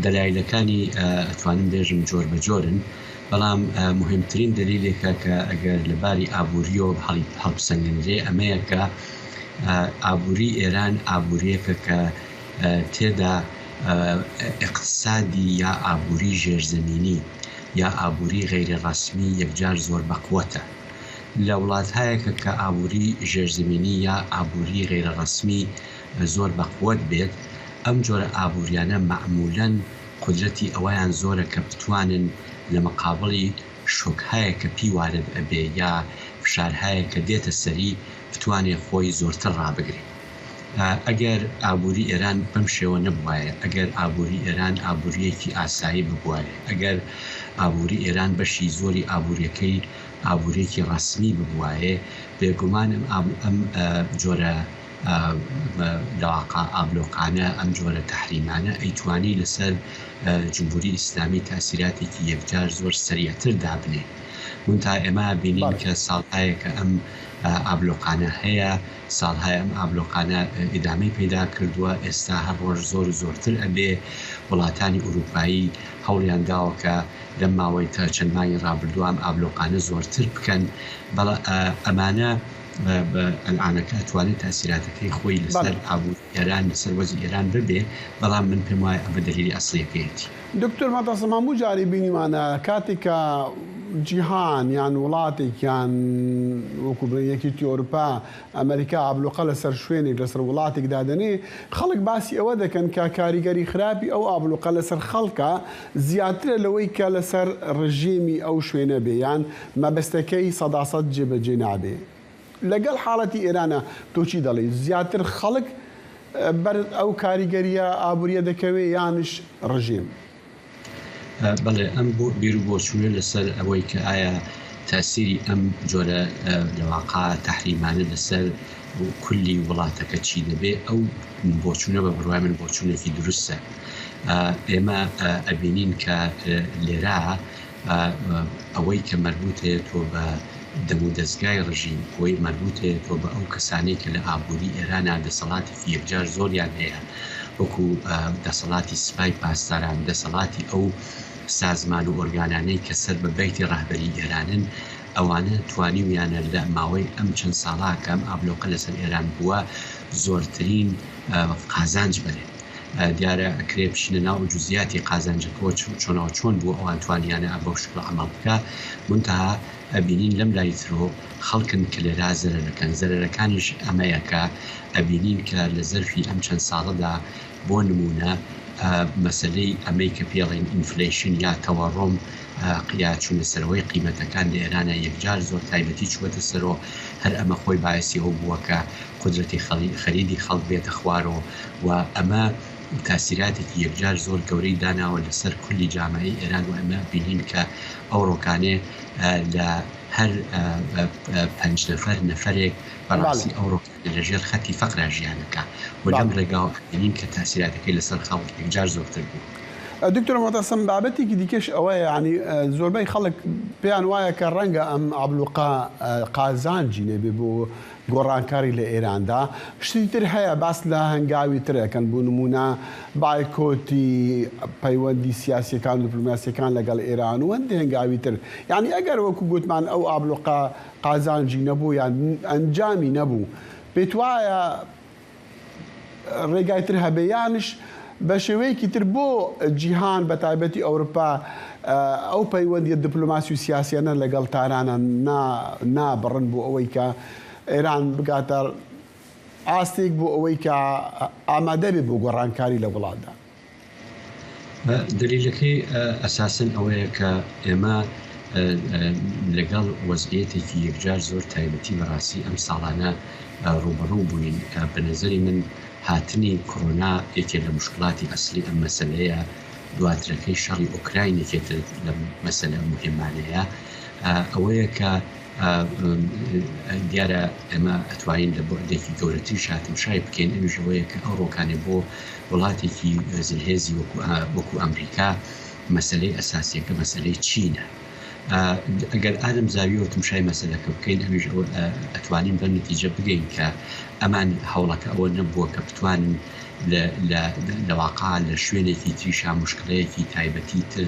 دەلایلەکانی ئەتوانم بێژم جۆر بە جۆرن بەڵام موهیمترین دەلیلێکە کە ئەگەر لە باری ئابووریەوە هەڵبسەنگنرێ ئەمەیە کە ئابووری ئێران ئابووریەکە کە تێدا ئیقتسادی یا ئابووری ژێرزەمینی یا ئابووری غەیرە ڕەسمی یەکجار زۆر بەقوەتە. لە وڵاتهایەکە کە ئابووری ژێرزەمینی یا ئابووری غەیرە ڕەسمی زۆر بەقوەت بێت، ئەم جۆرە ئابووریانە مەعموولەن قودرەتی ئەوەیان زۆرە کە بتوانن لە مقابڵی شۆکهایەک کە پی وارد ئەبێ یا فشارهایەک کە دێتە سەری بتوانێ خۆی زۆرتر ڕابگرێ. ئەگەر ئابووری ئێران بەم شێوە نەبوایە، ئەگەر ئابووری ئێران ئابوورییەکی ئاسایی ببوایە، ئەگەر ئابووری ئێران بەشی زۆری ئابوورییەکەی ئابوورییەکی ڕەسمی ببوایە، بێگومان ئەم ئەم جۆرە لەواقع ئابلۆقانە، ئەم جۆرە تەحریمانە ئەیتوانی لەسەر جمهوری ئیسلامی تاسیراتێکی یەکجار زۆر سەریعتر دابنێ. مونتا ئێمە بینین کە ساڵهایەکە ئەم ئابلۆقانە هەیە، ساڵهای ئەم ئابلۆقانە ئیدامەی پەیدا کردووە، ئێستا هەر ڕۆژ زۆر و زۆرتر ئەبێ، وڵاتانی ئورووپایی هەوڵیان داوە کە لەم ماوەی تا چەند مانگی ڕابردووە ئەم ئابلۆقانە زۆرتر بکەن، بەڵا ئەمانە ئەلئانەکە ئەتوانێ تاسیراتەکەی خۆی لەسەر ئابووری ئێران، لەسەر وەزعی ئێران ببێ، بەڵام من پێم وایە ئەمە دەلیلی ئەسڵییەکەیەتی. دکتۆر مەتەسم هەموو جاری بینیمانە کاتێک کە جیهان یان وڵاتێک یان وەکو بڵێن یەکێتی ئەوروپا ئەمریکا ئابلوقە لەسەر شوێنێک لەسەر وڵاتێک دادەنێ خەڵک باسی ئەوە دەکەن کە کاریگەری خراپی ئەو ئابلوقە لەسەر خەڵکە زیاترە لەوەی کە لەسەر ڕژێمی ئەو شوێنە بێ یان مەبەستەکەی سەداسەد جێبەجێ نابێ. لەگەڵ حاڵەتی ئێرانە تۆ چی دەڵێی؟ زیاتر خەڵک بەر ئەو کاریگەرییە ئابوورییە دەکەوێ یانش ڕژێم؟ بەڵێ ئەم بیر و بۆچوونە لەسەر ئەوەی کە ئایا تاسیری ئەم جۆرە لەواقع تەحریمانە لەسەر کولی وڵاتەکە چی دەبێ ئەو بۆچوونە بە بڕوای من بۆچوونێکی دروستە. ئێمە ئەبینین کە لێرە ئەوەی کە مەربوتەیەتەوە بە دەمودەزگای ڕژیم، ئەوەی مەربوتەیەتەوە بە ئەو کەسانەی کە لە ئابووری ئێرانا دەسەڵاتێکی یەکجار زۆریان هەیە، وەکو دەسەڵاتی سپای پاسداران، دەسەڵاتی ئەو سازمان و ئۆرگانانەی کە سەر بە بەیتی ڕەهبەری ئێرانن، ئەوانە توانیویانە لە ماوەی ئەم چەند ساڵە کە ئەم ئابلۆقە لەسەر ئێران بووە، زۆرترین قازانج بەرێن. دیارە ئەکرێ بچینە ناو جوزیاتی قازانجەکەوە چۆناو چۆن بوو ئەوان توانیانە بەو شکڵە عەمەڵ بکا مونتەها ئەبینین لەم لای ترۆ خەڵکن کە لێرا زەرەرەکەن زەرەرەکانیش ئەمەیە کە ئەبینین کە لە زەرفی ئەم چەند ساڵەدا بۆ نمونە مەسەلەی ئەمەی کە پێڵێن ئینفلەیشن یا تەوەڕۆم یا چوونە سەرەوەی قیمەتەکان لە ئێرانە یەکجار زۆر تایبەتی چووەتە سەرۆ هەر ئەمە خۆی باعسی ئەو بووە کە قودرەتی خەریدی خەڵک بێتە خوارۆ و ئەمە تاسیراتێکی یەکجار زۆر گەورەی داناوە لە سەر کولی جامعەی ئێران و ئەمە بینین کە ئەوڕۆکانێ لە هەر پەنج نەفەر نەفەرێک بەڕاستی ئەوڕۆکانێ لە ژێر خەتی فەقرا ژیان ئەکا و لەم ڕێگاوە ئەبینین کە تاسیراتەکەی لە سەر خەڵک یەکجار زۆرتر بووە. دکتۆر موعتەسەم بابەتێکی دیکەش ئەوەیە یانی زۆربەی خەڵک پێیان وایە کە ڕەنگە ئەم ئابلوقە قازانجی نەبێ بۆ گۆڕانکاری لە ئێراندا شتی تر هەیە باس لە هەنگاوی تر ئەکەن بۆ نموونە بایکۆتی پەیوەندی سیاسیەکان و دیپلۆماسیەکان لەگەڵ ئێران و هەندێ هەنگاوی تر یانی ئەگەر وەکو گوتمان ئەو ئابلوقە قازانجی نەبوو یان ئەنجامی نەبوو پێت وایە ڕێگای تر هەبێ یانش بە شێوەیەکی تر بۆ جیهان بە تایبەتی ئەوروپا ئەو پەیوەندیە دپلۆماسی و سیاسیانە لەگەڵ تارانە نابڕن بۆ ئەوەی کە ئێران بگاتە ئاستێک بۆ ئەوەی کە ئامادە بێ بۆ گۆڕانکاری لە وڵاتدا. دەلیلەکەی ئەساسەن ئەوەیە کە ئێمە. لەگەڵ وەزعیەتێکی یەکجار زۆر تایبەتی بەڕاستی ئەم ساڵانە ڕووبەڕوو بووین. بە نەزەری من هاتنی کڕۆنا یەکێ لە موشکڵاتی ئەسڵی ئەم مەسەلەیە، دواترەکەی شەڕی ئۆکراین یەکێ تر لەم مەسەلە موهیمانەیە. ئەوەیە کە دیارە ئێمە ئەتوانین لە بوعدێکی گەورەتریشا تمشای بکەین، ئەویش ئەوەیە کە ئەوڕۆکانێ بۆ وڵاتێکی زلهێزی وەکو ئەمریکا مەسەلەی ئەساسیەکە مەسەلەی چینە. ئەگەر ئالەم زاویەوە تمشای مەسەلەکە بکەین ئەویش ئەوە ئەتوانین بەم نەتیجە بگەین کە ئەمان هەوڵەکە ئەوە نەبووە کە بتوانن لە واقع لە شوێنێکی تریشا مشکلەیەکی تایبەتی تر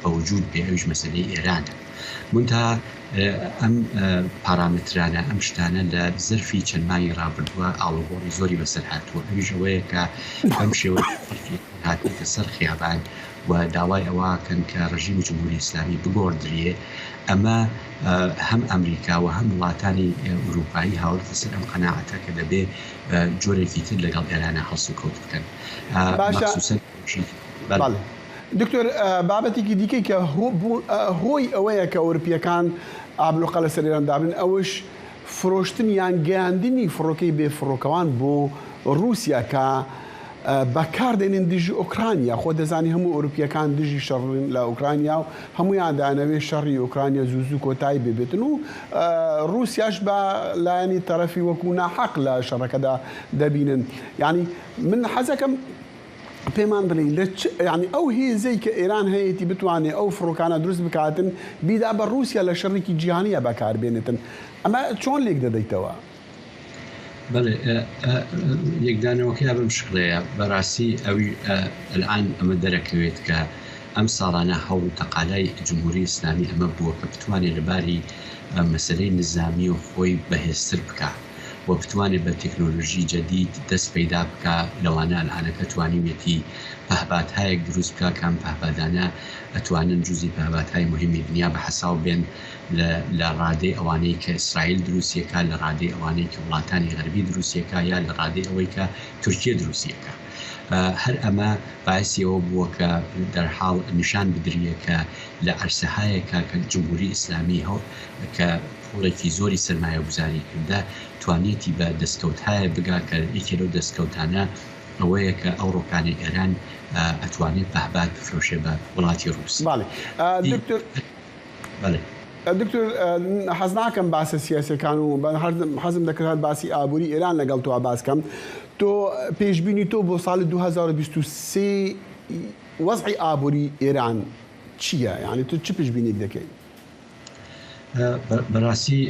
بە وجود بێ ئەویش مەسەلەی ئێرانە. مونتها ئەم پارامترانە، ئەم شتانە لە زەرفی چەند مانگی ڕابردووە ئاڵوگۆڕی زۆری بەسەر هاتووە، ئەویش ئەوەیە کە بەم شێوەیە خەڵکی هاتنەتە سەر خیابان و داوای ئەوە ئەکەن کە ڕژیمی جمهوری ئیسلامی بگۆڕدریێ، ئەمە هەم ئەمریکا و هەم وڵاتانی ئورووپایی هاوردتە سەر ئەم قەناعەتە کە دەبێ جۆرێکی تر لەگەڵ ئێرانا هەڵسوکەوت بکەن. باشە. مەخسوسەن. بەڵێ دکتۆر بابەتێکی دیکەی کە هۆی ئەوەیە کە ئەوروپییەکان ئابلوقە لەسەر ئێران دابنێن ئەوەش فرۆشتن یان گەیاندنی فڕۆکەی بێ فڕۆکەوان بۆ ڕووسیا کە بەکاردێنن دژی ئۆکرانیا خۆ دەزانی هەموو ئەوروپییەکان دژی شەڕن لە ئۆکرانیا و هەموویان دەیانەوێت شەڕی ئۆکرانیا زوو زوو کۆتایی بێبێتن و ڕووسیاش بە لایەنی تەرەفی وەکو ناحەق لە شەڕەکەدا دەبینن یانی من حەزەکەم پێمان بڵێی لە چ یانی ئەو هێزەی کە ئێران هەیەتی بتوانێ ئەو فڕۆکانە دروست بکاتن بیدا بە ڕووسیا لە شەڕێکی جیهانییا بەکار بێنێتن ئەمە چۆن لێک دەدەیتەوە؟ بەڵێ لێکدانەوەکەی بەم شکڵەیە بەڕاستی ئەوی ئەلئان ئەمە دەرەکەوێت کە ئەم ساڵانە هەوڵ و تەقالای جمهوری ئیسلامی ئەمە بووە کە بتوانێت لە باری مەسەلەی نزامیەوە خۆی بەهێزتر بکا. و بتوانێت بە تەکنۆلۆژی جەدید دەست پەیدا بکا، لەوانە ئەلئانەکە توانیویەتی پەهبادهایەک دروست بکا کە ئەم پەهبادانە ئەتوانن جوزی پەهبادهای موهیمی دنیا بە حەساو بێن لە لە ڕادەی ئەوانەی کە ئیسرائیل دروستی ئەکا، لە ڕادەی ئەوانەی کە وڵاتانی غەربی دروستی ئەکا یا لە ڕادەی ئەوەی کە تورکیە دروستی ئەکا. هەر ئەمە باعسی ئەوە بووە کە دەرحاڵ نیشان بدریە کە لە عەرسەهایەکا کە جمهوری ئیسلامی کە پوڵێکی زۆری سەرمایەگوزاری کردە، توانیەتی بە دەستکەوتهایە بگا کە یەکێ لەو دەستکەوتانە ئەوەیە کە ئەوڕۆکانە ئێران ئەتوانێ پەهباد بفرۆشێ بە وڵاتی ڕووسی. بەڵێ دکتۆر. بەڵێ. دکتۆر حەز ناکەم باسە سیاسیەکان و حەزم دەکرد هەر باسی ئابووری ئێران لەگەڵ تۆ باس کەم. تۆ پێشبینی تۆ بۆ ساڵی 2023 وەزعی ئابووری ئێران چییە؟ یانی تۆ چ پێشبینیەک دەکەی؟ بەڕاستی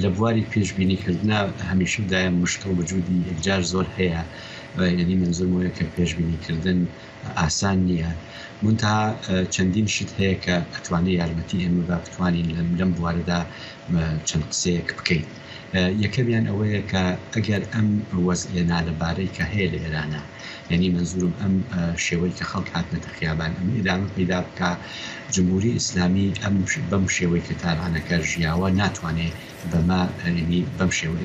لە بواری پێشبینی کردنا هەمیشە دایم مشکڵ وجودی یەکجار زۆر هەیە یعنی منزورم ئەوەیە کە پێشبینی کردن ئاسان نییە منتها چەندین شت هەیە کە ئەتوانێ یارمەتی ئێمە با بتوانین لەم بوارەدا چەند قسەیەک بکەین یەکەمیان ئەوەیە کە ئەگەر ئەم وەزعە نالەبارەی کە هەیە لە ئێرانە یانی مەنزورم ئەم شێوەی کە خەڵک هاتنەتە خیابان ئەمە ئیدامە پەیدا بکا جمهوری ئیسلامی ئەم بەم شێوەی کە تارانەکە ژیاوە ناتوانێ بەمە یانی بەم شێوە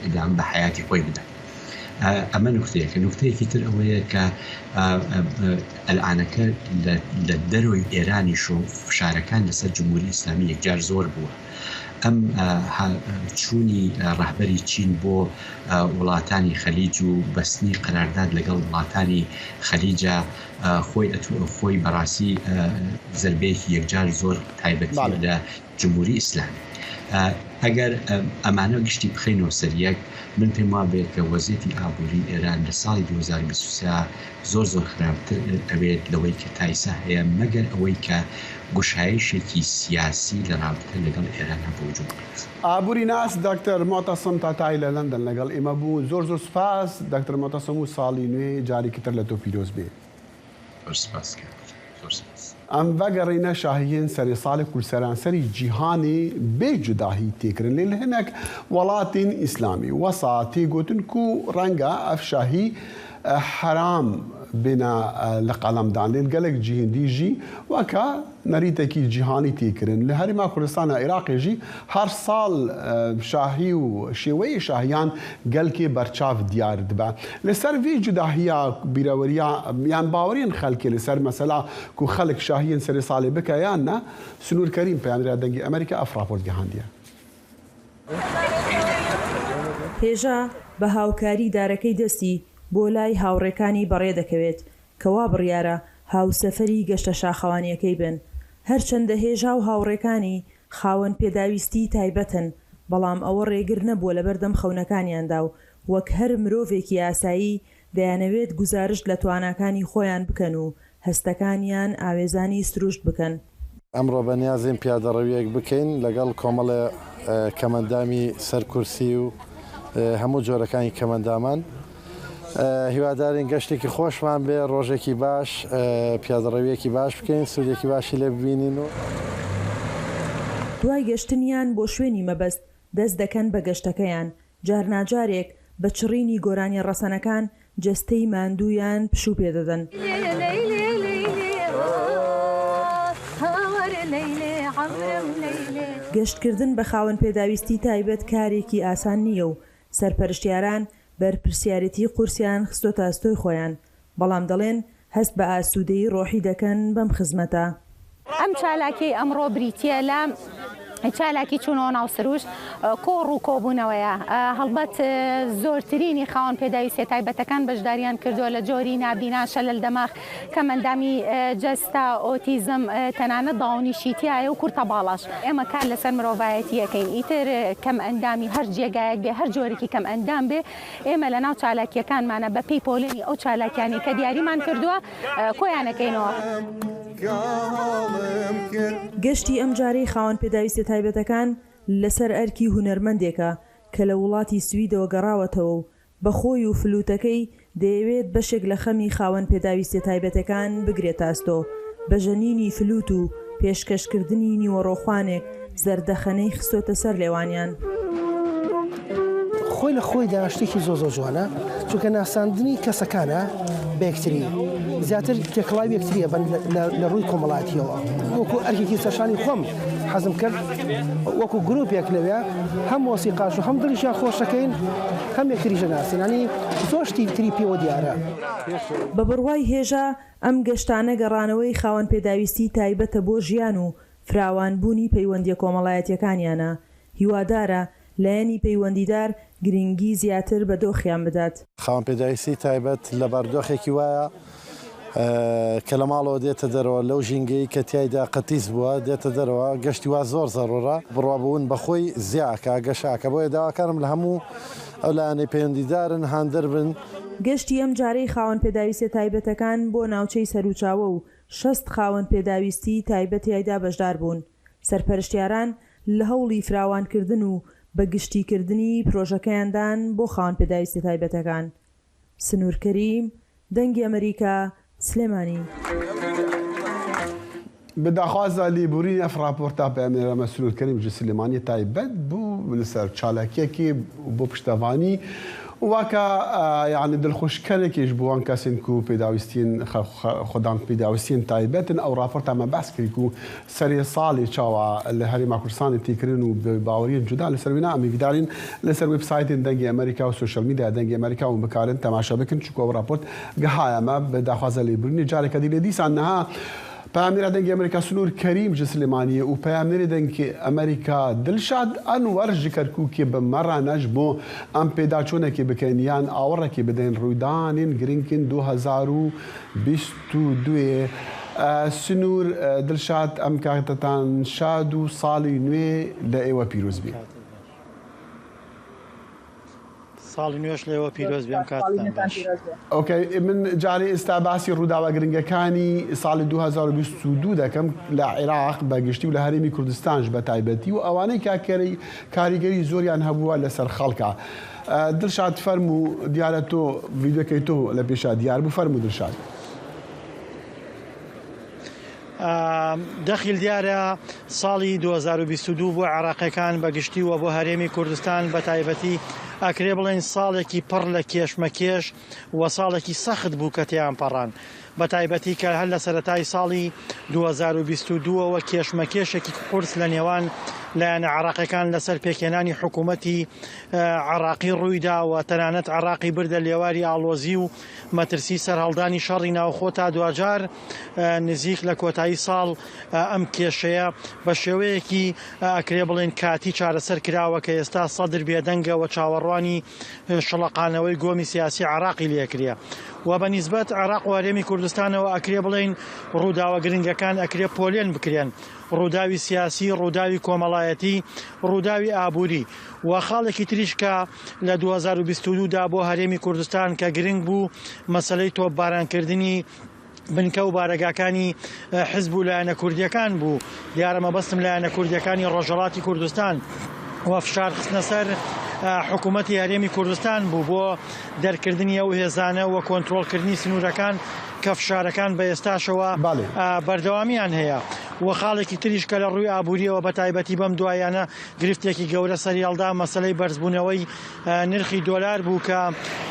ئیدامە بە حەیاتی خۆی بدا ئەمە نوکتەیەکە نوکتەیەکی تر ئەوەیە کە ئەلئانەکە لە دەرۆی ئێرانیش و فشارەکان لەسەر جمهوری ئیسلامی یەکجار زۆر بووە ئەم چوونی ڕەهبەری چین بۆ وڵاتانی خەلیج و بەستنی قەرارداد لەگەڵ وڵاتانی خەلیجا خۆی خۆی بەڕاستی زەربەیەکی یەکجار زۆر تایبەتیە لە جمهوری ئیسلامی. ئەگەر ئەمانە گشتی بخەینەوە سەر یەک من پێم وابێ کە وەزیەتی ئابووری ئێران لە ساڵی 2023 زۆر زۆر خراپتر ئەبێت لەوەی کە تایسا هەیە مەگەر ئەوەی کە گوشایشێکی سیاسی لە رابتە لەگەڵ ئێرانا بە وجود بێت. ئابوری ناس دکتەر موعتەسم تاتایی لە لەندەن لەگەڵ ئیمە بوو زۆر زۆر سوپاس دکتەر موعتەسم و ساڵی نوێ جارێکی تر لە تۆ پیرۆز بێ. زۆر سپاس کاک زۆر سپاس. ئەم ڤەگەڕینە شاهیێن سەرێ ساڵێ کو سەرانسەری جیهانێ بێ جوداهی تێ کرن لێ li hinek welatên îslamî wesa tê gotin ku renga ev şahî heram. بێنە لە قەڵەمدان لێ گەلێک جیهên dî jî weke nerîtekî cîhanî tê kirin. Li Herêma Kurdistana Iraqê jî her sal şahî û şêweyê şahiyan gelkê berçav diyar dibe. Li ser vê cudahiya bîreweriya yan baweriyên xelkê li ser mesela ku xelk şahiyên serê salê bike yan ne, Sinûr Kerîm peyamnêra Dengê Amerîka ev raport gihandiye. هێژا بە هاوکاری دارەکەی دەستی بۆ لای هاوڕێکانی بەڕێ دەکەوێت کە وا بڕیارە هاوسەفەری گەشتە شاخەوانییەکەی بن. هەرچەندە هێژا و هاوڕێکانی خاوەن پێداویستیی تایبەتن، بەڵام ئەوە ڕێگر نەبووە لەبەردەم خەونەکانیاندا و وەک هەر مرۆڤێکی ئاسایی دەیانەوێت گوزارشت لە تواناکانی خۆیان بکەن و هەستەکانیان ئاوێزانی سروشت بکەن. ئەمڕۆ بەنیازین پیادەڕەوییەک بکەین لەگەڵ کۆمەڵێ کەمەندامی سەر کورسی و هەموو جۆرەکانی کەمەندامان. هیوادارین گەشتێکی خۆشمان بێ، ڕۆژێکی باش، پیادەڕەوییەکی باش بکەین، سوودێکی باشی لێ ببینین و. دوای گەشتنیان بۆ شوێنی مەبەست، دەست دەکەن بە گەشتەکەیان، جارناجارێک بە چڕینی گۆرانیە ڕەسەنەکان جەستەی ماندوویان پشوو پێ دەدەن. گەشتکردن بە خاوەن پێداویستی تایبەت کارێکی ئاسان نییە و سەرپەرشتیاران بەرپرسیارێتی قورسیان خستۆتە ئەستۆی خۆیان، بەڵام دەڵێن هەست بە ئاسوودەیی ڕۆحی دەکەن بەم خزمەتە. ئەم چالاکیەی ئەمڕۆ بریتییە لە چالاکی چوونەوە ناو سروشت، کۆڕ و کۆبوونەوەیە. هەڵبەت زۆرترینی خاوەن پێداویستیە تایبەتەکان بەشداریان کردووە لە جۆری نابینا، شەلەل دەماغ، کەمئەندامی جەستە، ئۆتیزم، تەنانەت داونیشی تیایە و کورتە باڵاش. ئێمە کار لەسەر مرۆڤایەتی ئەکەین، ئیتر کەمئەندامی هەر جێگایەک بێ، هەر جۆرێکی کەمئەندام بێ، ئێمە لەناو چالاکییەکانمانە بەپێی پۆلێنی ئەو چالاکیانەی کە دیاریمان کردووە کۆیانەکەینەوە. گەشتی ئەمجارەی خاوەن پێداویستیە تایبەتەکان لەسەر ئەرکی هونەرمەندێکە کە لە وڵاتی سویدەوە گەڕاوەتەوە و بە خۆی و فلوتەکەی دەیەوێت بەشێک لە خەمی خاوەن پێداویستیە تایبەتەکان بگرێتە ئەستۆ، بە ژەنینی فلوت و پێشکەشکردنی نیوەڕۆخوانێک زەردەخەنەی خستۆتە سەر لێوانیان. خۆی لە خۆیدا شتێکی زۆر زۆر جوانە، چونکە ناساندنی کەسەکانە بە یەکتری، زیاتر تێکەڵاوی یەکتریە بن لە ڕووی کۆمەڵایەتیەوە. وەکو ئەرکێکی سەرشانی خۆم حەزم کرد وەکو گروپێک لەوێ هەم مۆسیقاش و هەم دڵیشیان خۆشەکەین هەم یەکتریش دەناسین، یانی زۆر شتی تری پێوە دیارە. بە بڕوای هێژا، ئەم گەشتانە گەڕانەوەی خاوەن پێداویستی تایبەتە بۆ ژیان و فراوانبوونی پەیوەندییە کۆمەڵایەتییەکانیانە، هیوادارە لایەنی پەیوەندیدار گرنگی زیاتر بە دۆخیان بدات. خاوەن پێداویستی تایبەت لە بارودۆخێکی وایە کە لە ماڵەوە دێتە دەرەوە، لەو ژینگەی کە تیایدا قەتیس بووە دێتە دەرەوە، گەشتی وا زۆر زەروورە، بڕوابوون بە خۆی زیا ئەکا، گەشە ئەکا، بۆیە داواکارم لە هەموو ئەو لایەنەی پەیوەندیدارن هاندەر بن. گەشتی ئەمجارەی خاوەن پێداویستیە تایبەتەکان بۆ ناوچەی سەروچاوە و 60 خاوەن پێداویستیی تایبەت تیایدا بەشدار بوون. سەرپەرشتیاران لە هەوڵی فراوانکردن و بە گشتیکردنی پرۆژەکەیاندان بۆ خاوەن پێداویستیە تایبەتەکان. سنوور کەریم، دەنگی ئەمەریکا، سلێمانی. Bi daxwaza lêborînê ev raporta peyamnêra me Sinûr Kerîm ji Silêmaniyê taybet bû li ser çalakiyekê û bo piştevanî û weke yanî dilxweşkerekê ji bo wan kesên ku pêdawîstiyên xwedan pêdawîstiyên taybet in ew raporta me behs kirî ku serê salê çawa li Herêma Kurdistanê tê kirin û bi baweriyên cuda li ser wê na em hêvîdar in li ser websaytên Dengê Amerîka û sosyal medyaya Dengê Amerîka hûn bikarin temaşe bikin çunku ew raport gihaya me bi daxwaza lêborînê careke dî lê dîsan niha Peyamnêra Dengê Amerîka Sinûr Kerîm ji Silêmaniyê û peyamnêrê Dengê Amerîka Dilşad Enwer ji Kerkûkê bi me re ne ji bo em pêdaçûnekê bikin yan awirekê bidin rûdanên giringên 2022 ê. Sinûr, Dilşad em katetan şad û salî nûê li êwe pîroz bî. ساڵی نوێش لێوە پیرۆز بێ ئەم کاتتان باش. ئۆکەی من جارێ ئێستا باسی ڕووداوە گرنگەکانی ساڵی 2022 دەکەم لە عێراق بە گشتی و لە هەرێمی کوردستانش بە تایبەتی و ئەوانەی کە کاریگەری زۆریان هەبووە لەسەر خەڵکە. دڵشاد فەرموو دیارە تۆ ڤیدیۆکەی تۆ لە پێشا دیار بوو فەرموو دڵشاد. دەخیل دیارە ساڵی 2022 بۆ عێراقیەکان بە گشتی و بۆ هەرێمی کوردستان بە تایبەتی ئەکرێ بڵێین ساڵێکی پڕ لە کێشمەکێش و ساڵێکی سەخت بوو کە تێیان پەڕان بە تایبەتی کە هەر لە سەرەتای ساڵی 2022 ەوە کێشمەکێشێکی قورس لە نێوان لایەنە عێراقیەکان لەسەر پێکهێنانی حکوومەتی عێراقی ڕوویدا و تەنانەت عێراقی بردە لێواری ئاڵۆزی و مەترسی سەرهەڵدانی شەڕی ناوخۆ تا دواجار نزیک لە کۆتایی ساڵ ئەم کێشەیە بە شێوەیەکی ئەکرێ بڵێن کاتی چارەسەر کراوە کە ئێستا سەدر بێدەنگە و چاوەڕوانی شڵەقانەوەی گۆمی سیاسی عێراقی لێکرێ و بە نیسبەت عێراق و هەرێمی کوردستانەوە ئەکرێ بڵێین ڕووداوە گرنگەکان ئەکرێ پۆلێن بکرێن ڕووداوی سیاسی، ڕووداوی کۆمەڵایەتی، ڕووداوی ئابووری و خاڵێکی تریش کە لە 2022 دا بۆ هەرێمی کوردستان کە گرنگ بوو مەسەلەی تۆپبارانکردنی بنکە و بارەگاکانی حزب و لایەنە کوردیەکان بوو دیارە مەبەستم لایەنە کوردیەکانی ڕۆژهەڵاتی کوردستان و فشار خستنە سەر حکوومەتی هەرێمی کوردستان بوو بۆ دەرکردنی ئەو هێزانە و کۆنترۆڵکردنی سنوورەکان کە فشارەکان بە ئێستاشەوە بەردەوامیان هەیە و خاڵێکی تریش کە لە ڕووی ئابووریەوە بە تایبەتی بەم دوایانە گرفتێکی گەورە سەریهەڵدا مەسەلەی بەرزبوونەوەی نرخی دۆلار بوو کە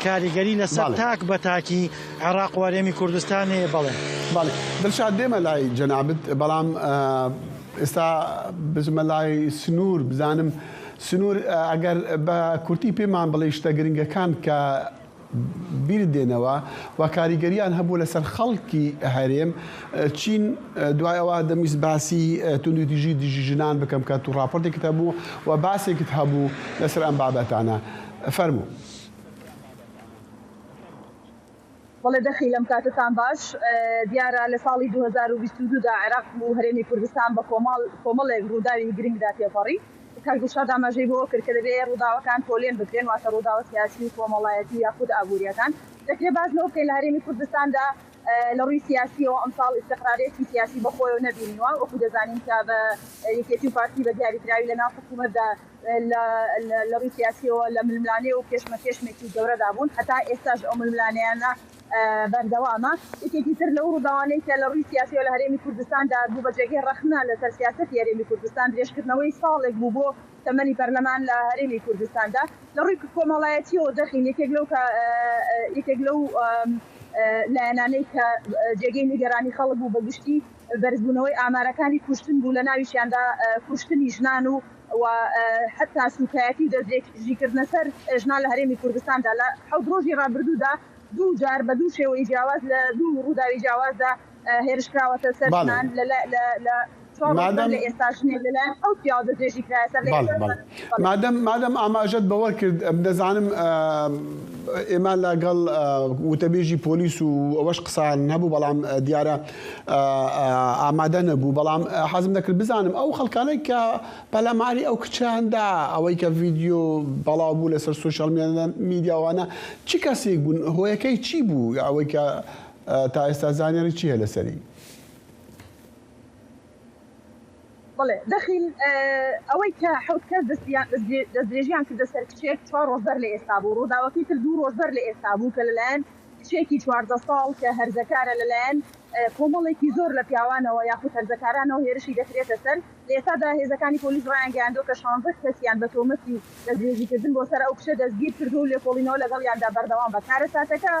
کاریگەری لەسەر تاک بە تاکی عێراق و هەرێمی کوردستان هەیە بەڵێ. بەڵێ دڵشاد دێمە لای جەنابت بەڵام ئێستا بچمە لای سنوور بزانم سنوور ئەگەر بە کورتی پێمان بڵێی شتە گرنگەکان کە بیرت دێنەوە و کاریگەریان هەبوو لەسەر خەڵکی هەرێم چین دوای ئەوە دەمویست باسی توندوتیژی دژی ژنان بکەم کە تو ڕاپۆرتێکت هەبوو و باسێکت هەبوو لەسەر ئەم بابەتانە فەرموو. بەڵێ دەخیل ئەم کاتەتان باش. دیارە لە ساڵی 2022 دا عێراق و هەرێمی کوردستان بە کۆمەڵ کۆمەڵێک ڕووداوی گرنگدا تێپەڕی. کاک دڵشاد ئاماژەی بەوە کرد کە دەبێ ڕووداوەکان پۆلێن بکرێن واتە ڕووداوە سیاسی و کۆمەڵایەتی و یاخود ئابوورییەکان. دەکرێ باس لەوە بکەین لە هەرێمی کوردستاندا لە ڕووی سیاسییەوە ئەمساڵ ئیستقرارێکی سیاسی بە خۆیەوە نەبینیوە. وەکو دەزانین کە بە یەکێتی و پارتی بە دیاریکراوی لە ناو حکوومەتدا لە ڕووی سیاسییەوە لە ململانێ و کێشمەکێشمێکی گەورەدا بوون، هەتا ئێستاش ئەو ململانێیانە بەردەوامە. یەکێکی تر لەو ڕووداوانەی کە لە ڕووی سیاسییەوە لە هەرێمی کوردستاندا بوو بە جێگەی ڕەخنە لەسەر سیاسەتی هەرێمی کوردستان، درێژکردنەوەی ساڵێک بوو بۆ تەمەنی پەرلەمان لە هەرێمی کوردستاندا. لە ڕووی کۆمەڵایەتییەوە دەخین یەکێک لەو یەکێک لەو لایەنانەی کە جێگەی نیگەرانی خەڵک بوو بە گشتی بەرزبوونەوەی ئامارەکانی کوشتن بوو، لە ناویشیاندا کوشتنی ژنان و و حەتا سوکایەتی و دەستدرێژیکردنە سەر ژنان لە هەرێمی کوردستاندا لە حەوت ڕۆژی ڕابردوودا دوو جار بە دوو شێوەی جیاواز لە دوو ڕووداوی جیاوازدا هێرش کراوەتە سەر ژنان لە لە چوار ڕۆژ بەر لە ئێستا ژنێک لەلایەن حەوت پیاوە دەستدرێژی کرایە سەر لە ئێستا مادەم مادەم ئاماژەت بەوە کرد دەزانم ئێمە لەگەڵ وتەبێژی پۆلیس و ئەوەش قسان هەبوو بەڵام دیارە ئامادە نەبوو بەڵام حەزم دەکرد بزانم ئەو خەڵکانەی کە پەلاماری ئەو کچەیان دا ئەوەی کە ڤیدیۆ بەڵاو بوو لەسەر سۆشیال میدیاوانە چ کەسێک بوون هۆیەکەی چی بوو ئەوەی کە تا ئێستا زانیاری چی هەیە لەسەری؟ بەڵێ دەخیل ئەوەی کە حەوت کەس دەستدرێژیان کردە سەر کچێک چوار ڕۆژ بەر لە ئێستا بوو ڕووداوەکەی تر دوو ڕۆژ بەر لە ئێستا بوو کە لەلایەن کچێکی 14 ساڵ کە هەرزەکارە لەلایەن کۆمەڵێکی زۆر لە پیاوانەوە یاخود هەرزەکارانەوە هێرشی دەکرێتە سەر، لە ئێستادا هێزەکانی پۆلیس ڕایانگەیاندووە کە شانزە کەسیان بە تۆمەتی دەستدرێژیکردن بۆ سەر ئەو کچە دەستگیرکردووە و لێکۆڵینەوە لەگەڵیاندا بەردەوامە. کارەساتەکە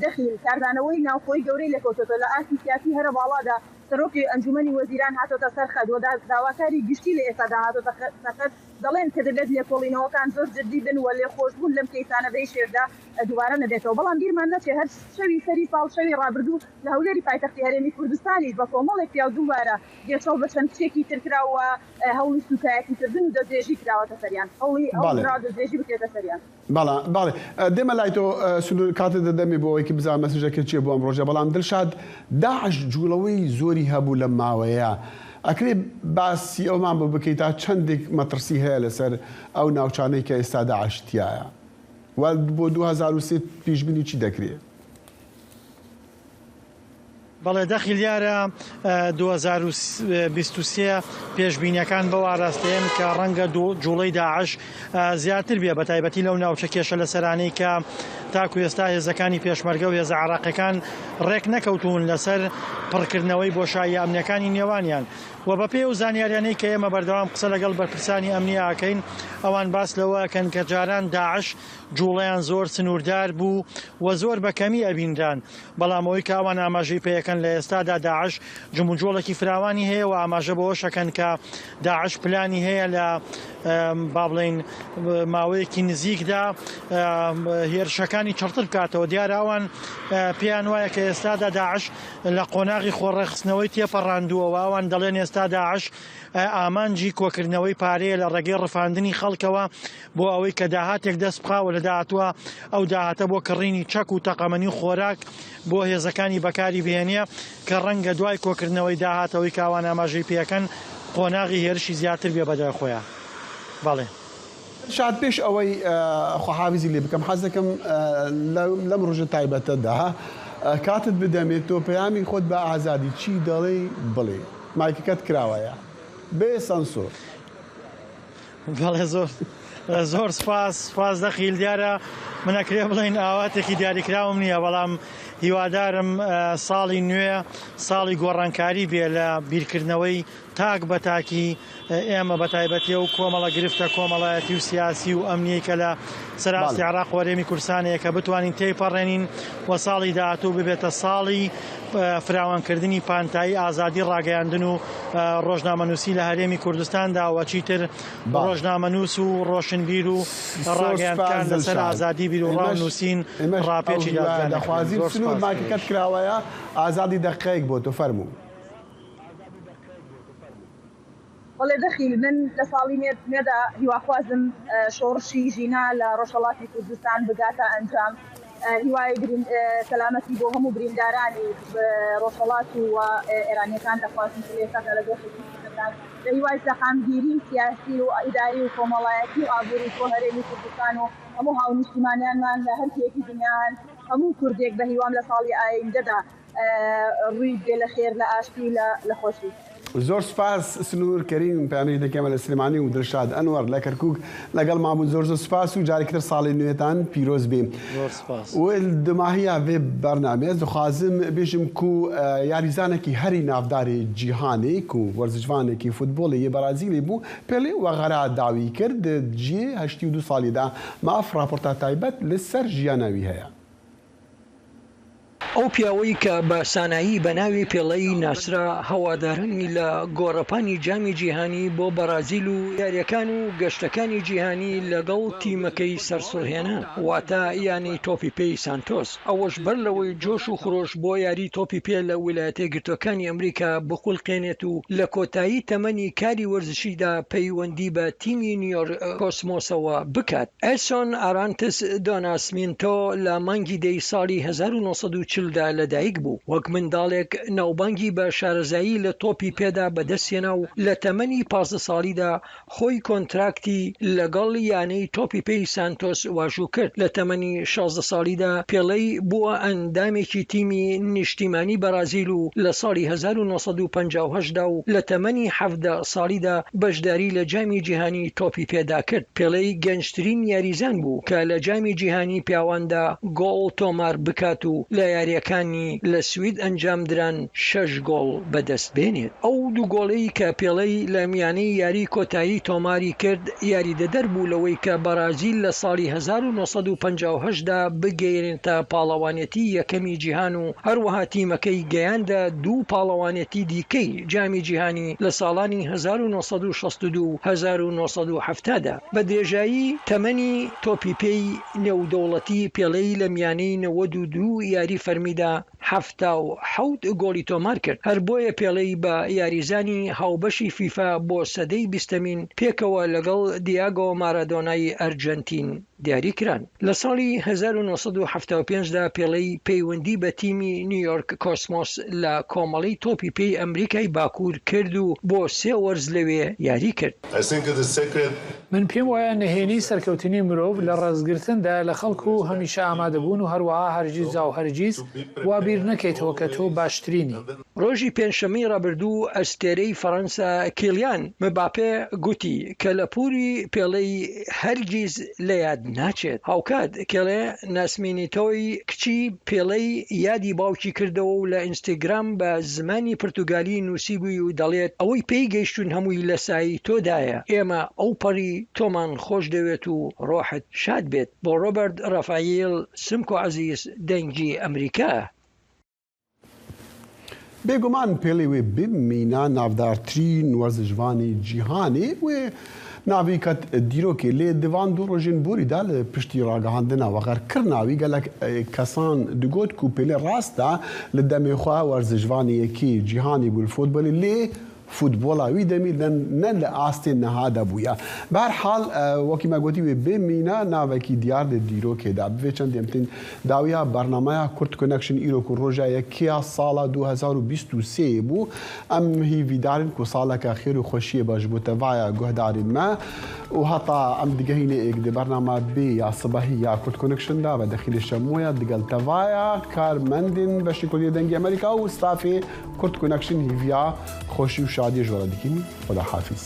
دەخیل کاردانەوەی ناوخۆیی گەورەی لێکەوتۆتەوە، لە ئاستی سیاسی هەرە باڵادا سەرۆکی ئەنجومەنی وەزیران هاتۆتە سەر خەت و داواکاری گشتی لە ئێستادا هاتۆتە سەر خەت، دەڵێن کە دەبێت لێکۆڵینەوەکان زۆر جدی بن و لێخۆشبوون لەم کەیسانە بە هیچ شێوەیەکدا دووبارە نەبێتەوە، بەڵام بیرمان نەچێت هەر شەوی سەری ساڵ شەوی ڕابردوو لە هەولێری پایتەختی هەرێمی کوردستانیش بە کۆمەڵێک پیاو دووبارە گێچەڵ بە چەند کچێکی تر کرا و هەوڵی سووکایەتی کردن و دەستدرێژی کراوەتە سەریان هەوڵی هەوڵ دراوە دەستدرێژی بکرێتە سەریان. بەڵێ بەڵێ دێمە لای تۆ سنور کاتت دەدەمێ بۆ ئەوەی کە بزانم مەسجەکە چیە بۆ ئەم ڕۆژە بەڵام دلشاد داعش جوڵەوەی زۆری هەبوو لەم ماوەیە ئەکرێ باسی ئەومان بۆ بکەی تا چەندێک مەترسی هەیە لەسەر ئەو ناوچانەی کە ئێستا داعش تیایە و بۆ 2023 پیشبینی چی دەکرێ؟ بەڵێ دەخیل دیارە 2023 پێشبینیەکان بەو ئاراستەیەن کە ڕەنگە جوڵەی داعش زیاتر بێ بەتایبەتی لەو ناوچە کێشە لەسەرانەی کە تاکو ئێستا هێزەکانی پێشمەرگە و هێزە عێراقیەکان ڕێک نەکەوتوون لەسەر پڕکردنەوەی بۆشاییە ئەمنیەکانی نێوانیان و بەپێی ئەو زانیاریانەی کە ئێمە بەردەوام قسە لەگەڵ بەرپرسانی ئەمنی ئاکەین ئەوان باس لەوە ئەکەن کە جاران داعش جوڵەیان زۆر سنووردار بوو و زۆر بە کەمی ئەبینران، بەڵام ئەوەی کە ئەوان ئاماژەی پێیەکەن لە ئێستادا داعش جموجۆڵێکی فراوانی هەیە و ئاماژە بەوەش ئەکەن کە داعش پلانی هەیە لە با بڵێین ماوەیەکی نزیکدا هێرشەکانی چڕتر بکاتەوە. دیارە ئەوان پێیان وایە کە ئێستادا داعش لە قۆناغی خۆڕێکخستنەوەی تێپەڕاندووە و ئەوان دەڵێن ئێستا داعش ئامانجی کۆکردنەوەی پارەیە لە ڕێگەی ڕفاندنی خەڵکەوە بۆ ئەوەی کە داهاتێک دەست بخا و لە داهاتووە ئەو داهاتە بۆ کڕینی چەک و تەقەمەنی و خۆراک بۆ هێزەکانی بەکاری بهێنێ کە ڕەنگە دوای کۆکردنەوەی داهاتەوەی کە ئەوان ئاماژەی پێکەن قۆناغی هێرشی زیاتر بێ بەدوای خۆیان. بەڵێ. شاد پێش ئەوەی خواحافیزی لێ بکەم حەز دەکەم لەم ڕۆژە تایبەتەدا کاتت بدەمێ تۆ پەیامی خۆت بە ئازادی چی دەڵێی بڵێ مایکەکەت کراوەیە بێ سانسۆر. بەڵێ زۆر زۆر سپاس سپاس دەخیل دیارە من ئەکرێ بڵێین ئاواتێکی دیاریکراوم نییە بەڵام هیوادارم ساڵی نوێ ساڵی گۆڕانکاری بێ لە بیرکردنەوەی تاک بە تاکی ئێمە بە تایبەتی و کۆمەڵە گرفتە کۆمەڵایەتی و سیاسی و ئەمنیی کە لە سەراستی عراق و هەرێمی کوردستانەیە کە بتوانین تێیپەڕێنین و ساڵی داهاتوو ببێتە ساڵی فراوانکردنی پانتایی ئازادی ڕاگەیاندن و ڕۆژنامەنووسی لە هەرێمی کوردستاندا و چیتر ڕۆژنامەنووس و ڕۆشنبیر و ڕاگەیاندکار لەسەر ئازادی بیروڕا و نووسین ڕاپێچی دادگا نەکرێن. زۆر سنوور مایکەکەت کراوەیە ئازادی دەقیقەیەک بۆ تۆ فەرموو. بەڵێ دەخیل، من لە ساڵی نوێدا هیواخوازم شۆڕشی ژینا لە ڕۆژهەڵاتی کوردستان بگاتە ئەنجام، هیوای سەلامەتی بۆ هەموو بریندارانی ڕۆژهەڵات و ئێرانییەکان دەخوازم کە لە ئێستادا لە دۆخێکی سەختدان، لە هیوای سەقامگیری سیاسی و ئیداری و کۆمەڵایەتی و ئابووری بۆ هەرێمی کوردستان و هەموو هاونیشتیمانیانمان لە هەر کوێیەکی دنیان، هەموو کوردێک بە هیوام لە ساڵی ئایندەدا ڕووی بێ لە خێر لە ئاشتی و لە خۆشی. زۆر سوپاس سنور کەریم پەیامنێری دەنگی ئێمە لە سلێمانی و دلشاد ئەنوەر لە کەرکوک لەگەڵمان بوون زۆر زۆر سوپاس و جارێکی تر ساڵی نوێتان پیرۆز بێ. زۆر سوپاس. و دماهیا ڤێ بەرنامێ ez dixwazim bêjim ku yarîzanekî herî navdarê cîhanê ku werzişvanekî futbolê yê Berazîlê bû Pelé wexera dawî kir di ciyê 82 salî de maf raporta taybet li ser jiyana wî heye. ئەو پیاوەی کە بە سانایی بە ناوی پێڵێی ناسرا، هەوادارانی لە گۆڕەپانی جامی جیهانی بۆ بەرازیل و یارییەکان و گەشتەکانی جیهانی لەگەڵ تیمەکەی سەرسوڕهێنا، واتە یانەی تۆپی پێی سانتۆس، ئەوەش بەر لەوەی جۆش و خرۆش بۆ یاری تۆپی پێ لە ویلایەتەیەکگرتووەکانی ئەمریکا بخولقێنێت و لە کۆتایی تەمەنی کاری وەرزشیدا پەیوەندی بە تیمی نیویۆرک کۆسمۆسەوە بکات. ئێدسۆن ئارانتس دۆناسمینتۆ لە مانگی دەی ساڵی 1940 دا لەدایک بوو، وەک منداڵێک ناوبانگی بە شارەزایی لە تۆپی پێدا بەدەستهێنا و لە تەمەنی 15 ساڵیدا خۆی کۆنتراکتی لەگەڵ یانەی تۆپی پێی سانتۆس واژوو کرد. لە تەمەنی 16 ساڵیدا پێڵێی بووە ئەندامێکی تیمی نیشتیمانی بەرازیل و لە ساڵی 1958 دا و لە تەمەنی 17 ساڵیدا بەشداری لە جامی جیهانی تۆپی پێدا کرد. پێڵێی گەنجترین یاریزان بوو کە لە جامی جیهانی پیاواندا گۆڵ تۆمار بکات و لە یارییەکانی لە سوید ئەنجامدران شەش گۆڵ بەدەست بێنێت. ئەو دوو گۆڵەی کە پێڵێی لە میانەی یاری کۆتایی تۆماری کرد یاریدەدەر بوو لەوەی کە بەرازیل لە ساڵی 1958 دا بگەیەنێتە پاڵەوانێتی یەکەمی جیهان و هەروەها تیمەکەی گەیاندە دوو پاڵەوانێتی دیکەی جامی جیهانی لە ساڵانی 1962 و 1970 دا. بە درێژایی تەمەنی تۆپی پێی نێودەوڵەتی پێڵێی لە میانەی 92 یاری فەرمیدا 77 گۆڵی تۆمارکرد، هەر بۆیە پێڵێی بە یاریزانی هاوبەشی فیفا بۆ سەدەی بیستەمین پێکەوە لەگەڵ دیاگۆ مارادۆنای ئەرجەنتین دیاریکران. لە ساڵی 1975 دا پێڵێی پەیوەندی بە تیمی نیویۆرک کۆسمۆس لە کۆمەڵەی تۆپی پێی ئەمریکای باکوور کرد و بۆ سێ وەرز لەوێ یاری کرد. من پێم وایە نهێنی سەرکەوتنی مرۆڤ لە ڕێزگرتندایە لە خەڵک و هەمیشە ئامادەبوون و هەروەها هەرگیز و هەرگیز وا بیر. بیر نەکەیتەوە کە تۆ باشترینی. ڕۆژی پێنجشەممەی ڕابردوو ئەستێرەی فەرەنسا کیلیان مباپێ گوتی کەلەپووری پێڵێی هەرگیز لە یاد ناچێت. هاوکات کێڵێ ناسمینیتۆی کچی پێڵێی یادی باوکی کردەوە و لە ئینستگرام بە زمانی پرتوگالی نووسیبووی و دەڵێت ئەوەی پێی گەیشتوون هەمووی لە سایەی تۆدایە، ئێمە ئەوپەڕی تۆمان خۆشدەوێت و ڕۆحت شاد بێت. بۆ ڕۆبەرت ڕافایل، سمکۆ عەزیز، دەنگی ئەمریکا. بێگومان پێڵێ وێ بمینە ناڤدارترین وەرزشڤانی جیهانێ وێ ناڤی کەت دیرۆکێ لێ دڤان دوو ڕۆژێن بۆری دا لە پشتی ڕاگەهاندنا وەغەر کرنا وی گەلەک کەسان دگۆت کو پێلێ ڕاستە لە دەمێ خوە وەرزشڤانی یەکێ جیهانی بوو لە فۆتبۆلێ لێ فوتبۆڵا وی دەمی لە نە لە ئاستێ نەها دە بوویە. بە هەر حاڵ وەکی مە گۆتی وێ بمینە ناڤەکی دیار دە دیرۆکێ دا. بڤێ چەند ئێم تین داویا بەرنامەیا کورد کۆنەکشن ئیرۆ کو ڕۆژا یەکێا ساڵا 2023 بوو ئەم هیڤیدارین کو ساڵەکە خێر و خوەشیێ با ژ بۆ تەڤایا گوهدارین مە و هەتا ئەم دگەهینە ئێک دە بەرنامە بێ یا سبەهی یا کورد کۆنەکشن دا بە دەخیلێ شەمۆیا دگەل تەڤایا کارمەندێن بەشی کوردیێ دەنگی ئەمریکا و ستافێ کورد کۆنەکشن هیڤیا خۆشی و شادیێ ژ وە رە دکیم خودا حافیز.